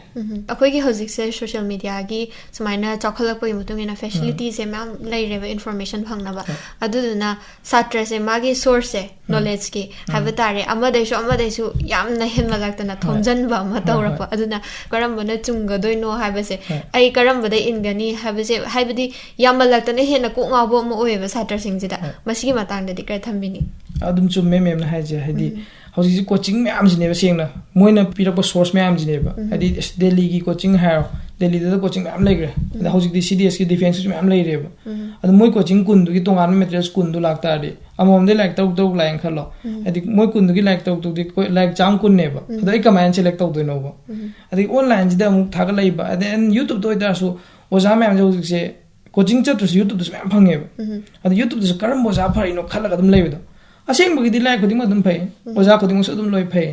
ꯑꯩꯈꯣꯏꯒꯤ ꯍꯧꯖꯤꯛꯁꯦ ꯁꯣꯁꯤꯌꯦꯜ ꯃꯤꯗꯤꯌꯥꯒꯤ ꯁꯨꯃꯥꯏꯅ ꯆꯥꯎꯈꯠꯂꯛꯄꯒꯤ ꯃꯇꯨꯡ ꯏꯟꯅ ꯐꯦꯁꯤꯂꯤꯇꯤꯁꯦ ꯃꯌꯥꯝ ꯂꯩꯔꯦꯕ, ꯏꯟꯐꯣꯔꯃꯦꯁꯟ ꯐꯪꯅꯕ꯫ ꯑꯗꯨꯗꯨꯅ ꯁꯥꯇ꯭ꯔꯁꯦ ꯃꯥꯒꯤ ꯁꯣꯔꯁꯁꯦ, ꯅꯣꯂꯦꯖꯀꯤ ꯍꯥꯏꯕ ꯇꯥꯔꯦ, ꯑꯃꯗꯩꯁꯨ ꯑꯃꯗꯩꯁꯨ ꯌꯥꯝꯅ ꯍꯦꯟꯃꯜꯂꯛꯇꯅ ꯊꯣꯝꯖꯤꯟꯕ ꯑꯃ ꯍꯣꯏ, ꯍꯣꯏ꯫ ꯇꯧꯔꯛꯄ꯫ ꯑꯗꯨꯅ ꯀꯔꯝꯕꯅ ꯆꯨꯝꯒꯗꯣꯏꯅꯣ ꯍꯥꯏꯕꯁꯦ, ꯍꯣꯏ꯫ ꯑꯩ ꯀꯔꯝꯕꯗ ꯏꯟꯒꯅꯤ ꯍꯥꯏꯕꯁꯦ, ꯍꯥꯏꯕꯗꯤ ꯌꯥꯝꯃꯜꯂꯛꯇꯅ ꯍꯦꯟꯅ ꯀꯣꯛ ꯉꯥꯎꯕ ꯑꯃ ꯑꯣꯏꯌꯦꯕ ꯁꯥꯇ꯭ꯔꯁꯤꯡꯁꯤꯗ꯫ ꯍꯣꯏ꯫ ꯃꯁꯤꯒꯤ ꯃꯇꯥꯡꯗꯗꯤ ꯈꯔ ꯊꯝꯕꯤꯅꯤꯡꯉꯤ꯫ ꯑꯗꯨꯝ ꯆꯨꯝꯃꯦ ꯃꯦꯝꯅ ꯍꯥꯏꯁꯦ, ꯍꯥꯏꯗꯤ ꯍꯧꯖꯤꯛꯁꯤ ꯀꯣꯆꯤꯡ ꯃꯌꯥꯝꯁꯤꯅꯦꯕ, ꯁꯦꯡꯅ ꯃꯣꯏꯅ ꯄꯤꯔꯛꯄ ꯁꯣꯔꯁ ꯃꯌꯥꯝꯁꯤꯅꯦꯕ꯫ ꯍꯥꯏꯗꯤ ꯑꯁ, ꯗꯦꯜꯂꯤꯒꯤ ꯀꯣꯆꯤꯡ ꯍꯥꯏꯔꯣ, ꯗꯦꯜꯂꯤꯗ ꯀꯣꯆꯤꯡ ꯃꯌꯥꯝ ꯂꯩꯈ꯭ꯔꯦ꯫ ꯑꯗ ꯍꯧꯖꯤꯛꯇꯤ ꯁꯤ ꯗꯤ ꯑꯦꯁꯀꯤ ꯗꯤꯐꯦꯟꯁꯀꯤꯁꯨ ꯃꯌꯥꯝ ꯂꯩꯔꯦꯕ꯫ ꯑꯗꯣ ꯃꯣꯏ ꯀꯣꯆꯤꯡ ꯀꯨꯟꯗꯨꯒꯤ ꯇꯣꯉꯥꯟꯕ ꯃꯦꯇꯔꯤꯌꯦꯜꯁ ꯀꯨꯟꯗꯨ ꯂꯥꯛꯇꯥꯔꯗꯤ, ꯑꯃꯃꯝꯗꯒꯤ ꯂꯥꯏꯔꯤꯛ ꯇꯔꯨꯛ ꯇꯔꯨꯛ ꯂꯥꯛꯑꯦꯅ ꯈꯜꯂꯣ꯫ ꯍꯥꯏꯗꯤ ꯃꯣꯏ ꯀꯨꯟꯗꯨꯒꯤ ꯂꯥꯏꯔꯤꯛ ꯇꯔꯨꯛ ꯇꯔꯨꯛꯇꯤ ꯀꯣ-, ꯂꯥꯏꯔꯤꯛ ꯆꯥꯝ ꯀꯨꯟꯅꯦꯕ꯫ ꯑꯗꯣ ꯑꯩ ꯀꯃꯥꯏꯅ ꯁꯦꯂꯦꯛ ꯇꯧꯗꯣꯏꯅꯣꯕ? ꯑꯗꯒꯤ ꯑꯣꯟꯂꯥꯏꯟꯁꯤꯗ ꯑꯃꯨꯛ ꯊꯥꯒꯠꯂꯛꯏꯕ, ꯑꯗꯩ ꯑꯩꯅ ꯌꯨꯇ꯭ꯌꯨꯕꯇ ꯑꯣꯏꯇꯥꯔꯁꯨ ꯑꯣꯖꯥ ꯃꯌꯥꯝꯁꯦ ꯍꯧꯖꯤꯛꯁꯦ ꯀꯣꯆꯤꯡ ꯆꯠꯇ꯭ꯔꯁꯨ ꯌꯨꯇ꯭ꯌꯨꯕꯇꯁꯨ ꯃꯌꯥꯝ ꯐꯪꯉꯦꯕ꯫ ꯑꯗꯣ ꯌꯨꯇ꯭ꯌꯨꯕꯇꯁꯨ ꯀꯔꯝꯕ ꯑꯣꯖꯥ ꯐꯔꯤꯅꯣ ꯈꯜꯂꯒ ꯑꯗꯨꯝ ꯂꯩꯕꯗꯣ꯫ ꯑꯁꯦꯡꯕꯒꯤꯗꯤ ꯂꯥꯏꯔꯤꯛ ꯈꯨꯗꯤꯡꯃꯛ ꯑꯗꯨꯝ ꯐꯩ, ꯑꯣꯖꯥ ꯈꯨꯗꯤꯡꯃꯛꯁꯨ ꯑꯗꯨꯝ ꯂꯣꯏ ꯐꯩ꯫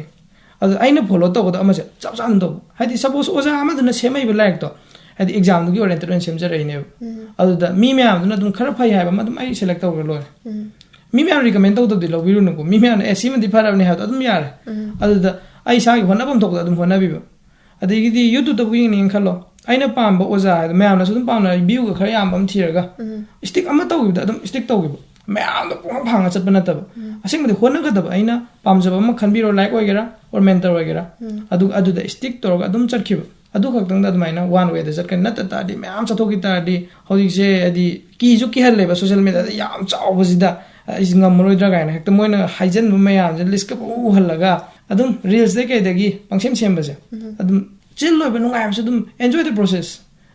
ꯑꯗꯣ ꯑꯩꯅ ꯐꯣꯂꯣ ꯇꯧꯒꯗꯕ ꯑꯃꯁꯦ ꯆꯞ ꯆꯥꯅ ꯇꯧꯕ꯫ ꯍꯥꯏꯗꯤ, ꯁꯄꯣꯁ, ꯑꯣꯖꯥ ꯑꯃꯗꯨꯅ ꯁꯦꯝꯃꯛꯏꯕ ꯂꯥꯏꯔꯤꯛꯇꯣ, ꯍꯥꯏꯗꯤ, ꯑꯦꯛꯖꯥꯝꯗꯨꯒꯤ ꯑꯣꯔꯤꯌꯦꯟꯇꯦꯠ ꯑꯣꯏꯅ ꯁꯦꯝꯖꯔꯛꯏꯅꯦꯕ꯫ ꯑꯗꯨꯗ ꯃꯤ ꯃꯌꯥꯝꯗꯨꯅ ꯑꯗꯨꯝ ꯈꯔ ꯐꯩ ꯍꯥꯏꯕ ꯑꯃ ꯑꯗꯨꯝ ꯑꯩ ꯁꯦꯂꯦꯛ ꯇꯧꯈ꯭ꯔ ꯂꯣꯏꯔꯦ꯫ ꯃꯤ ꯃꯌꯥꯝ ꯔꯤꯀꯃꯦꯟ ꯇꯧꯗꯕꯗꯤ ꯂꯧꯕꯤꯔꯨꯅꯨꯀꯣ꯫ ꯃꯤ ꯃꯌꯥꯝꯅ, "ꯑꯦ, ꯁꯤꯃꯗꯤ ꯐꯔꯕꯅꯦ" ꯍꯥꯏꯕꯗꯣ ꯑꯗꯨꯝ ꯌꯥꯔꯦ꯫ ꯑꯗꯨꯗ ꯑꯩ ꯏꯁꯥꯒꯤ ꯍꯣꯠꯅꯐꯝ ꯊꯣꯛꯄꯗ ꯑꯗꯨꯝ ꯍꯣꯠꯅꯕꯤꯕ꯫ ꯑꯗꯒꯤꯗꯤ ꯌꯨꯇ꯭ꯌꯨꯕꯇꯕꯨ ꯌꯦꯡꯅꯤꯡꯉꯦ ꯈꯜꯂꯣ, ꯑꯩꯅ ꯄꯥꯝꯕ ꯑꯣꯖꯥ ꯍꯥꯏꯗꯣ, ꯃꯌꯥꯝꯅꯁꯨ ꯑꯗꯨꯝ ꯄꯥꯝꯅ ꯚ꯭ꯌꯨꯒ ꯈꯔ ꯌꯥꯝꯕ ꯑꯃ ꯊꯤꯔꯒ, ꯁ꯭ꯇꯤꯛ ꯑꯃ ꯇꯧꯈꯤꯕꯗ ꯑꯗꯨꯝ ꯁ꯭ꯇꯤꯛ ꯇꯧꯈꯤꯕ, ꯃꯌꯥꯝꯗꯣ ꯄꯨꯡꯍꯥꯡ ꯍꯥꯡꯉ ꯆꯠꯄ ꯅꯠꯇꯕ꯫ ꯑꯁꯦꯡꯕꯗꯤ ꯍꯣꯠꯅꯒꯗꯕ, ꯑꯩꯅ ꯄꯥꯝꯖꯕ ꯑꯃ ꯈꯟꯕꯤꯔꯣ, ꯂꯥꯏꯔꯤꯛ ꯑꯣꯏꯒꯦꯔꯥ ꯑꯣꯔ ꯃꯦꯟꯇꯔ ꯑꯣꯏꯒꯦꯔꯥ, ꯑꯗꯨ, ꯑꯗꯨꯗ ꯁ꯭ꯇꯤꯛ ꯇꯧꯔꯒ ꯑꯗꯨꯝ ꯆꯠꯈꯤꯕ꯫ ꯑꯗꯨ ꯈꯛꯇꯪꯗ ꯑꯗꯨꯃꯥꯏꯅ ꯋꯥꯟ ꯋꯦꯗ ꯆꯠꯀꯅꯤ꯫ ꯅꯠꯇ ꯇꯥꯔꯗꯤ, ꯃꯌꯥꯝ ꯆꯠꯊꯣꯛꯈꯤ ꯇꯥꯔꯗꯤ, ꯍꯧꯖꯤꯛꯁꯦ ꯍꯥꯏꯗꯤ ꯀꯤꯁꯨ ꯀꯤꯍꯜꯂꯦꯕ, ꯁꯣꯁꯤꯌꯦꯜ ꯃꯦꯗꯤꯌꯥꯗ ꯌꯥꯝ ꯆꯥꯎꯕꯁꯤꯗ ꯑꯩꯁꯦ ꯉꯝꯃꯔꯣꯏꯗ꯭ꯔꯥ ꯀꯥꯏꯅ ꯍꯦꯛꯇ ꯃꯣꯏꯅ ꯍꯥꯏꯖꯟꯕ ꯃꯌꯥꯝꯁꯦ ꯂꯤꯁꯀ ꯄꯨꯡꯎ ꯎꯍꯜꯂꯒ, ꯑꯗꯨꯝ ꯔꯤꯜꯁꯇꯩ ꯀꯩꯗꯒꯤ ꯄꯪꯁꯦꯝ ꯁꯦꯝꯕꯁꯦ, ꯑꯗꯨꯝ ꯆꯤꯜ ꯑꯣꯏꯕ, ꯅꯨꯡꯉꯥꯏꯕꯁꯨ ꯑꯗꯨꯝ enjoy the process꯫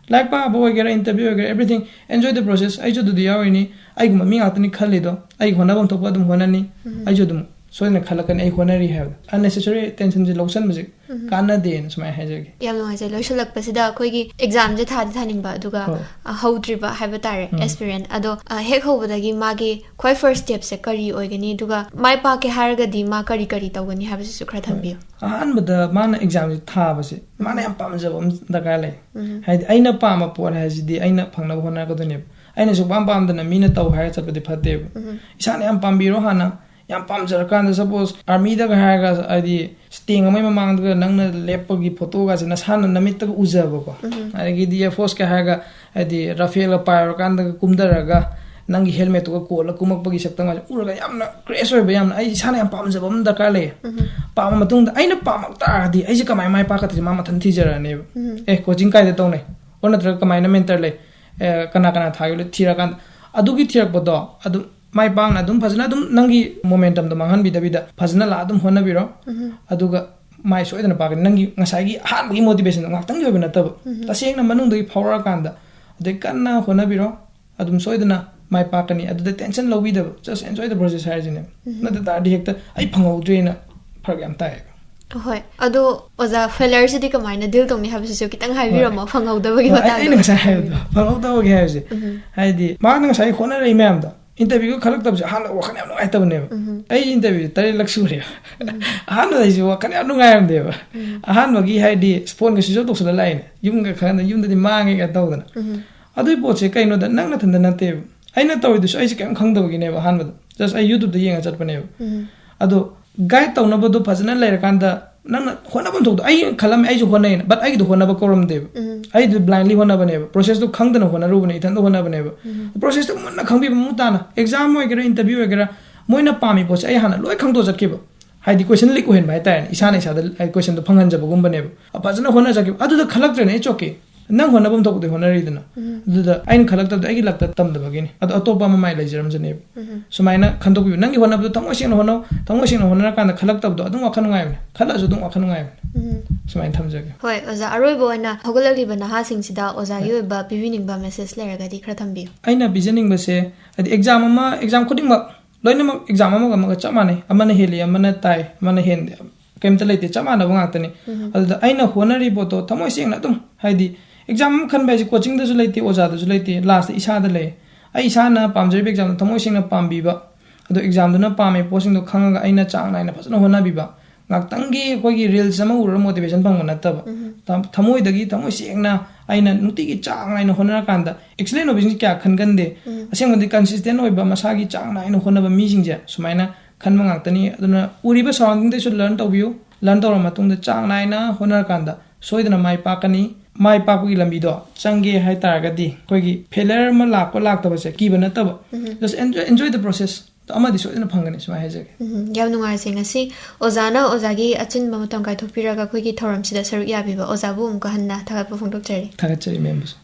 ꯂꯥꯏꯔꯤꯛ ꯄꯥꯕ ꯑꯣꯏꯒꯦꯔꯥ, ꯏꯟꯇꯔꯚ꯭ꯌꯨ ꯑꯣꯏꯒꯦꯔꯥ, everything, enjoy the process꯫ ꯑꯩꯁꯨ ꯑꯗꯨꯗꯤ ꯌꯥꯎꯔꯤꯅꯤ꯫ ꯑꯩꯒꯨꯝꯕ ꯃꯤ ꯉꯥꯛꯇꯅꯤ ꯈꯜꯂꯤꯗꯣ꯫ ꯑꯩꯒꯤ ꯍꯣꯠꯅꯐꯝ ꯊꯣꯛꯄ ꯑꯗꯨꯝ ꯍꯣꯠꯅꯅꯤ꯫ ꯑꯩꯁꯨ ꯑꯗꯨꯝ ꯁꯣꯏꯗꯅ ꯈꯜꯂꯛꯀꯅꯤ ꯑꯩ ꯍꯣꯠꯅꯔꯤ ꯍꯥꯏꯕꯗꯣ꯫ Unnecessary tensionꯁꯦ ꯂꯧꯁꯟꯕꯁꯦ ꯀꯥꯟꯅꯗꯦꯅ ꯁꯨꯃꯥꯏꯅ ꯍꯥꯏꯖꯒꯦ꯫ ꯌꯥꯝ ꯅꯨꯡꯉꯥꯏꯖꯩ꯫ ꯂꯣꯏꯁꯤꯜꯂꯛꯄꯁꯤꯗ ꯑꯩꯈꯣꯏꯒꯤ ꯑꯦꯛꯖꯥꯝꯁꯦ ꯊꯥꯗꯤ ꯊꯥꯅꯤꯡꯕ, ꯑꯗꯨꯒ, ꯍꯣꯏ꯫ ꯑ, ꯍꯧꯗ꯭ꯔꯤꯕ ꯍꯥꯏꯕ ꯇꯥꯔꯦ, ꯎꯝ꯫ ꯑꯦꯁꯄꯤꯔꯦꯟ꯫ ꯑꯗꯣ, ꯑ, ꯍꯦꯛ ꯍꯧꯕꯗꯒꯤ ꯃꯥꯒꯤ ꯈ꯭ꯋꯥꯏ ꯐꯥꯔꯁ ꯁ꯭ꯇꯦꯞꯁꯦ ꯀꯔꯤ ꯑꯣꯏꯒꯅꯤ, ꯑꯗꯨꯒ ꯃꯥꯏ ꯄꯥꯛꯀꯦ ꯍꯥꯏꯔꯒꯗꯤ ꯃꯥ ꯀꯔꯤ ꯀꯔꯤ ꯇꯧꯒꯅꯤ ꯍꯥꯏꯕꯁꯤꯁꯨ ꯈꯔ ꯊꯝꯕꯤꯌꯨ꯫ ꯑꯍꯥꯟꯕꯗ ꯃꯥꯅ ꯑꯦꯛꯖꯥꯝꯁꯦ ꯊꯥꯕꯁꯦ, ꯃꯥꯅ ꯌꯥꯝ ꯄꯥꯝꯖꯕ ꯑꯃ ꯗꯔꯀꯥꯔ ꯂꯩ꯫ ꯍꯥꯏꯗꯤ, ꯑꯩꯅ ꯄꯥꯝꯕ ꯄꯣꯠ ꯍꯥꯏꯁꯤꯗꯤ ꯑꯩꯅ ꯐꯪꯅꯕ ꯍꯣꯠꯅꯔꯛꯀꯗꯣꯏꯅꯦꯕ꯫ ꯑꯩꯅ ꯁꯨꯛꯄꯥꯝ ꯄꯥꯝꯗꯅ ꯃꯤꯅ ꯇꯧ ꯍꯥꯏꯔ ꯆꯠꯄꯗꯤ ꯐꯠꯇꯦꯕ꯫ ꯏꯁꯥꯅ ꯌꯥꯝ ꯄꯥꯝꯕꯤꯔꯣ ꯍꯥꯟꯅ꯫ ꯌꯥꯝ ꯄꯥꯝꯖꯔꯀꯥꯟꯗ, ꯁꯄꯣꯁ, ꯑꯥꯔꯃꯤꯗꯒ ꯍꯥꯏꯔꯒ, ꯍꯥꯏꯗꯤ, ꯁ꯭ꯇꯦꯡ ꯑꯃꯒꯤ ꯃꯃꯥꯡꯗꯒ ꯅꯪꯅ ꯂꯦꯞꯄꯒꯤ ꯐꯣꯇꯣꯒꯁꯦ ꯅꯁꯥꯅ ꯅꯃꯤꯠꯇꯒ ꯎꯖꯕꯀꯣ꯫ ꯑꯗꯒꯤꯗꯤ ꯑꯦꯌꯔ ꯐꯣꯔꯁꯀ ꯍꯥꯏꯔꯒ, ꯍꯥꯏꯗꯤ, ꯔꯥꯐꯦꯜꯒ ꯄꯥꯏꯔꯀꯥꯟꯗꯒ ꯀꯨꯝꯊꯔꯒ ꯅꯪꯒꯤ ꯍꯦꯜꯃꯦꯠꯇꯨꯒ ꯀꯣꯜꯂ ꯀꯨꯝꯃꯛꯄꯒꯤ ꯁꯛꯇꯝꯒꯁꯦ ꯎꯔꯒ ꯌꯥꯝꯅ ꯀ꯭ꯔꯦꯖ ꯑꯣꯏꯕ, ꯌꯥꯝꯅ ꯑꯩ ꯏꯁꯥꯅ ꯌꯥꯝ ꯄꯥꯝꯖꯕ ꯑꯃ ꯗꯔꯀꯥꯔ ꯂꯩꯌꯦ꯫ ꯄꯥꯝꯃ ꯃꯇꯨꯡꯗ ꯑꯩꯅ ꯄꯥꯝꯃꯛ ꯇꯥꯔꯗꯤ ꯑꯩꯁꯦ ꯀꯃꯥꯏꯅ ꯃꯥꯏ ꯄꯥꯛꯀꯗꯣꯏꯁꯦ ꯃꯥ ꯃꯊꯟ ꯊꯤꯖꯔꯛꯑꯅꯦꯕ꯫ ꯑꯦ, ꯀꯣꯆꯤꯡ ꯀꯥꯏꯗ ꯇꯧꯅꯩ? ꯑꯣꯔ ꯅꯠꯇ꯭ꯔꯒ ꯀꯃꯥꯏꯅ ꯃꯦꯟꯇꯔ ꯂꯩ? ꯑꯦ, ꯀꯅꯥ ꯀꯅꯥ ꯊꯥꯒꯦ? ꯂꯣꯏ ꯊꯤꯔꯀꯥꯟꯗ, ꯑꯗꯨꯒꯤ ꯊꯤꯔꯛꯄꯗꯣ ꯑꯗꯨꯝ ꯃꯥꯏ ꯄꯥꯛꯅ ꯑꯗꯨꯝ ꯐꯖꯅ ꯑꯗꯨꯝ ꯅꯪꯒꯤ ꯃꯣꯃꯦꯟꯇꯝꯗꯣ ꯃꯥꯡꯍꯟꯕꯤꯗꯕꯤꯗ ꯐꯖꯅ ꯂꯥꯛꯑ ꯑꯗꯨꯝ ꯍꯣꯠꯅꯕꯤꯔꯣ꯫ ꯑꯗꯨꯒ ꯃꯥꯏ ꯁꯣꯏꯗꯅ ꯄꯥꯛꯀꯅꯤ꯫ ꯅꯪꯒꯤ ꯉꯁꯥꯏꯒꯤ ꯑꯍꯥꯟꯕꯒꯤ ꯃꯣꯇꯤꯚꯦꯁꯟꯗꯣ ꯉꯥꯛꯇꯪꯒꯤ ꯑꯣꯏꯕ ꯅꯠꯇꯕ, ꯇꯁꯦꯡꯅ ꯃꯅꯨꯡꯗꯒꯤ ꯐꯥꯎꯔꯛꯑꯀꯥꯟꯗ, ꯑꯗꯩ ꯀꯟꯅ ꯍꯣꯠꯅꯕꯤꯔꯣ, ꯑꯗꯨꯝ ꯁꯣꯏꯗꯅ ꯃꯥꯏ ꯄꯥꯛꯀꯅꯤ꯫ ꯑꯗꯨꯗ ꯇꯦꯟꯁꯟ ꯂꯧꯕꯤꯗꯕ, just enjoy the process ꯍꯥꯏꯔꯤꯁꯤꯅꯦ꯫ ꯅꯠꯇ ꯇꯥꯔꯗꯤ ꯍꯦꯛꯇ "ꯑꯩ ꯐꯪꯍꯧꯗ꯭ꯔꯦꯅ" ꯐꯔꯛ ꯌꯥꯝ ꯇꯥꯏꯌꯦꯕ꯫ ꯍꯣꯏ, ꯑꯗꯣ ꯑꯣꯖꯥ, ꯐꯦꯂꯔꯁꯤꯗꯤ ꯀꯃꯥꯏꯅ ꯗꯤꯜ ꯇꯧꯅꯤ ꯍꯥꯏꯕꯁꯤꯁꯨ ꯈꯤꯇꯪ ꯍꯥꯏꯕꯤꯔꯝꯃꯣ, ꯐꯪꯍꯧꯗꯕꯒꯤ ꯑꯩ- ꯃꯇꯥꯡꯗ꯫ ꯑꯩꯅ ꯉꯁꯥꯏ ꯍꯥꯏꯕꯗꯣ ꯐꯪꯍꯧꯗꯕꯒꯤ ꯍꯥꯏꯕꯁꯦ, ꯍꯥꯏꯗꯤ ꯃꯥꯅ ꯉꯁꯥꯏ ꯍꯣꯠꯅꯔꯛꯏ ꯃꯌꯥꯝꯗꯣ, ꯏꯟꯇꯔꯚ꯭ꯌꯨꯒ ꯈꯜꯂꯛꯇꯕꯁꯦ ꯑꯍꯥꯟꯕ ꯋꯥꯈꯜ ꯌꯥꯝ ꯅꯨꯡꯉꯥꯏꯇꯕꯅꯦꯕ꯫ ꯑꯩ ꯏꯟꯇꯔꯚ꯭ꯌꯨꯁꯦ ꯇꯔꯦꯠꯂꯛ ꯁꯨꯔꯦꯕ꯫ ꯑꯍꯥꯟꯕꯗ ꯑꯩꯁꯦ ꯋꯥꯈꯜ ꯌꯥꯝ ꯅꯨꯡꯉꯥꯏꯔꯝꯗꯦꯕ꯫ ꯑꯍꯥꯟꯕꯒꯤ ꯍꯥꯏꯗꯤ ꯐꯣꯟꯒ ꯁ꯭ꯋꯤꯆ ꯑꯣꯐ ꯇꯧꯁꯜꯂ ꯂꯥꯛꯏꯅꯦ, ꯌꯨꯝꯒ ꯈꯔꯅ ꯌꯨꯝꯗꯗꯤ ꯃꯥꯡꯉꯦꯒ ꯇꯧꯗꯅ꯫ ꯑꯗꯨꯒꯤ ꯄꯣꯠꯁꯦ ꯀꯩꯅꯣꯗ, ꯅꯪ ꯅꯊꯟꯗ ꯅꯠꯇꯦꯕ꯫ ꯑꯩꯅ ꯇꯧꯔꯤꯗꯨꯁꯨ ꯑꯩꯁꯦ ꯀꯩꯝ ꯈꯪꯗꯕꯒꯤꯅꯦꯕ ꯑꯍꯥꯟꯕꯗ꯫ Just ꯑꯩ YouTube-ꯇ ꯌꯦꯡꯉ ꯆꯠꯄꯅꯦꯕ꯫ ꯑꯗꯣ ꯒꯥꯏꯗ ꯇꯧꯅꯕꯗꯣ ꯐꯖꯅ ꯂꯩꯔꯀꯥꯟꯗ ꯅꯪꯅ ꯍꯣꯠꯅꯐꯝ ꯊꯣꯛꯄꯗꯣ, ꯑꯩ ꯈꯜꯂꯝꯃꯦ ꯑꯩꯁꯨ ꯍꯣꯠꯅꯩꯅ, but ꯑꯩꯒꯤꯗꯣ ꯍꯣꯠꯅꯕ ꯀꯧꯔꯝꯗꯦꯕ꯫ ꯑꯩꯗꯤ blindly ꯍꯣꯠꯅꯕꯅꯦꯕ, process-ꯇꯣ ꯈꯪꯗꯅ ꯍꯣꯠꯅꯔꯨꯕꯅꯦ, ꯏꯊꯟꯇ ꯍꯣꯠꯅꯕꯅꯦꯕ꯫ Process-ꯇꯣ ꯃꯨꯟꯅ ꯈꯪꯕꯤꯕ, ꯃꯃꯨꯠ ꯇꯥꯅ, exam ꯑꯣꯏꯒꯦꯔꯥ interview ꯑꯣꯏꯒꯦꯔꯥ, ꯃꯣꯏꯅ ꯄꯥꯝꯃꯤ ꯄꯣꯠꯁꯦ ꯑꯩ ꯍꯥꯟꯅ ꯂꯣꯏ ꯈꯪꯗꯣꯛꯑ ꯆꯠꯈꯤꯕ꯫ ꯍꯥꯏꯗꯤ question leak ꯑꯣꯏꯍꯟꯕ ꯍꯥꯏꯇꯥꯔꯦꯅꯦ, ꯏꯁꯥꯅ ꯏꯁꯥꯗ question-ꯗꯣ ꯐꯪꯍꯟꯖꯕꯒꯨꯝꯕꯅꯦꯕ꯫ ꯐꯖꯅ ꯍꯣꯠꯅꯖꯈꯤꯕ, ꯑꯗꯨꯗ ꯈꯜꯂꯛꯇ꯭ꯔꯦꯅꯦ, it's okay, ꯅꯪ ꯍꯣꯠꯅꯐꯝ ꯊꯣꯛꯄꯗꯤ ꯍꯣꯠꯅꯔꯤꯗꯅ꯫ ꯑꯗꯨꯗ ꯑꯩꯅ ꯈꯜꯂꯛꯇꯕꯗ ꯑꯩꯒꯤ ꯂꯛꯇ ꯇꯝꯗꯕꯒꯤꯅꯤ, ꯑꯗꯣ ꯑꯇꯣꯞꯄ ꯑꯃ ꯃꯥꯏ ꯂꯩꯖꯔꯝꯖꯅꯦꯕ꯫ ꯁꯨꯃꯥꯏꯅ ꯈꯟꯗꯣꯛꯄꯤꯌꯨ, ꯅꯪꯒꯤ ꯍꯣꯠꯅꯕꯗꯣ ꯊꯃꯣꯏ ꯁꯦꯡꯅ ꯍꯣꯠꯅꯧ, ꯊꯃꯣꯏ ꯁꯦꯡꯅ ꯍꯣꯠꯅꯔꯀꯥꯟꯗ ꯈꯜꯂꯛꯇꯕꯗꯣ ꯑꯗꯨꯝ ꯋꯥꯈꯜ ꯅꯨꯡꯉꯥꯏꯕꯅꯦ, ꯈꯜꯂꯛꯑꯁꯨ ꯑꯗꯨꯝ ꯋꯥꯈꯜ ꯅꯨꯡꯉꯥꯏꯕꯅꯦ꯫ ꯁꯨꯃꯥꯏꯅ ꯊꯝꯖꯒꯦ꯫ ꯍꯣꯏ ꯑꯣꯖꯥ, ꯑꯔꯣꯏꯕ ꯑꯣꯏꯅ ꯍꯧꯒꯠꯂꯛꯂꯤꯕ ꯅꯍꯥꯁꯤꯡꯁꯤꯗ ꯑꯣꯖꯥꯒꯤ ꯑꯣꯏꯕ ꯄꯤꯕꯤꯅꯤꯡꯕ message ꯂꯩꯔꯒꯗꯤ ꯈꯔ ꯊꯝꯕꯤꯌꯨ꯫ ꯑꯩꯅ ꯄꯤꯖꯅꯤꯡꯕꯁꯦ, ꯍꯥꯏꯗꯤ exam ꯑꯃ, exam ꯈꯨꯗꯤꯡꯃꯛ ꯂꯣꯏꯅꯃꯛ exam ꯑꯃꯒ ꯑꯃꯒ ꯆꯞ ꯃꯥꯟꯅꯩ, ꯑꯃꯅ ꯍꯦꯜꯂꯤ, ꯑꯃꯅ ꯇꯥꯏ, ꯑꯃꯅ ꯍꯦꯟꯗꯦ, ꯀꯩꯝꯇ ꯂꯩꯇꯦ, ꯆꯞ ꯃꯥꯟꯅꯕ ꯉꯥꯛꯇꯅꯤ꯫ ꯑꯗꯨꯗ ꯑꯩꯅ ꯍꯣꯠꯅꯔꯤ ꯄꯣꯠꯇꯣ ꯊꯃꯣꯏ ꯁꯦꯡꯅ ꯑꯗꯨꯝ, ꯍꯥꯏꯗꯤ exam ꯑꯃ ꯈꯟꯕ ꯍꯥꯏꯁꯦ coaching-ꯗꯁꯨ ꯂꯩꯇꯦ, ꯑꯣꯖꯥꯗꯁꯨ ꯂꯩꯇꯦ, last-ꯇ ꯏꯁꯥꯗ ꯂꯩ꯫ ꯑꯩ ꯏꯁꯥꯅ ꯄꯥꯝꯖꯔꯤꯕ exam-ꯗꯣ ꯊꯃꯣꯏ ꯁꯦꯡꯅ ꯄꯥꯝꯕꯤꯕ, ꯑꯗꯣ exam-ꯗꯨꯅ ꯄꯥꯝꯃꯤꯕ ꯄꯣꯠꯁꯤꯡꯗꯣ ꯈꯪꯉꯒ ꯑꯩꯅ ꯆꯥꯡ ꯅꯥꯏꯅ ꯐꯖꯅ ꯍꯣꯠꯅꯕꯤꯕ꯫ ꯉꯥꯛꯇꯪꯒꯤ ꯑꯩꯈꯣꯏꯒꯤ reels ꯑꯃ ꯎꯔꯒ motivation ꯐꯪꯕ ꯅꯠꯇꯕ, ꯊ-, ꯊꯃꯣꯏꯗꯒꯤ ꯊꯃꯣꯏ ꯁꯦꯡꯅ ꯑꯩꯅ ꯅꯨꯡꯇꯤꯒꯤ ꯆꯥꯡ ꯅꯥꯏꯅ ꯍꯣꯠꯅꯔꯀꯥꯟꯗ, excellent ꯑꯣꯏꯕꯁꯤꯡꯁꯦ ꯀꯌꯥ ꯈꯟꯒꯟꯗꯦ꯫ ꯑꯁꯦꯡꯕꯗꯤ consistent ꯑꯣꯏꯕ, ꯃꯁꯥꯒꯤ ꯆꯥꯡ ꯅꯥꯏꯅ ꯍꯣꯠꯅꯕ ꯃꯤꯁꯤꯡꯁꯦ ꯁꯨꯃꯥꯏꯅ ꯈꯟꯕ ꯉꯥꯛꯇꯅꯤ꯫ ꯑꯗꯨꯅ ꯎꯔꯤꯕ surrounding-ꯗꯩꯁꯨ learn ꯇꯧꯕꯤꯌꯨ꯫ Learn ꯇꯧꯔ ꯃꯇꯨꯡꯗ ꯆꯥꯡ ꯅꯥꯏꯅ ꯍꯣꯠꯅꯔꯀꯥꯟꯗ ꯁꯣꯏꯗꯅ ꯃꯥꯏ ꯄꯥꯛꯀꯅꯤ꯫ ꯃꯥꯏ ꯄꯥꯛꯄꯒꯤ ꯂꯝꯕꯤꯗꯣ ꯆꯪꯒꯦ ꯍꯥꯏ ꯇꯥꯔꯒꯗꯤ ꯑꯩꯈꯣꯏꯒꯤ failure ꯑꯃ ꯂꯥꯛꯄ ꯂꯥꯛꯇꯕꯁꯦ ꯀꯤꯕ ꯅꯠꯇꯕ, just enjoy, enjoy the process꯫ ꯑꯃꯗꯤ ꯁꯣꯏꯗꯅ ꯐꯪꯒꯅꯤ, ꯁꯨꯃꯥꯏꯅ ꯍꯥꯏꯖꯒꯦ꯫ ꯎꯝ, ꯌꯥꯝ ꯅꯨꯡꯉꯥꯏꯖꯩ ꯉꯁꯤ ꯑꯣꯖꯥꯅ ꯑꯣꯖꯥꯒꯤ ꯑꯆꯤꯟꯕ ꯃꯇꯝ ꯀꯥꯏꯊꯣꯛꯄꯤꯔꯒ ꯑꯩꯈꯣꯏꯒꯤ ꯊꯧꯔꯝꯁꯤꯗ ꯁꯔꯨꯛ ꯌꯥꯕꯤꯕ ꯑꯣꯖꯥꯕꯨ ꯑꯃꯨꯛꯀ ꯍꯟꯅ ꯊꯥꯒꯠꯄ ꯐꯣꯡꯗꯣꯛꯆꯔꯤ꯫ ꯊꯥꯒꯠꯆꯔꯤ, ma'am-ꯕꯨꯁꯨ꯫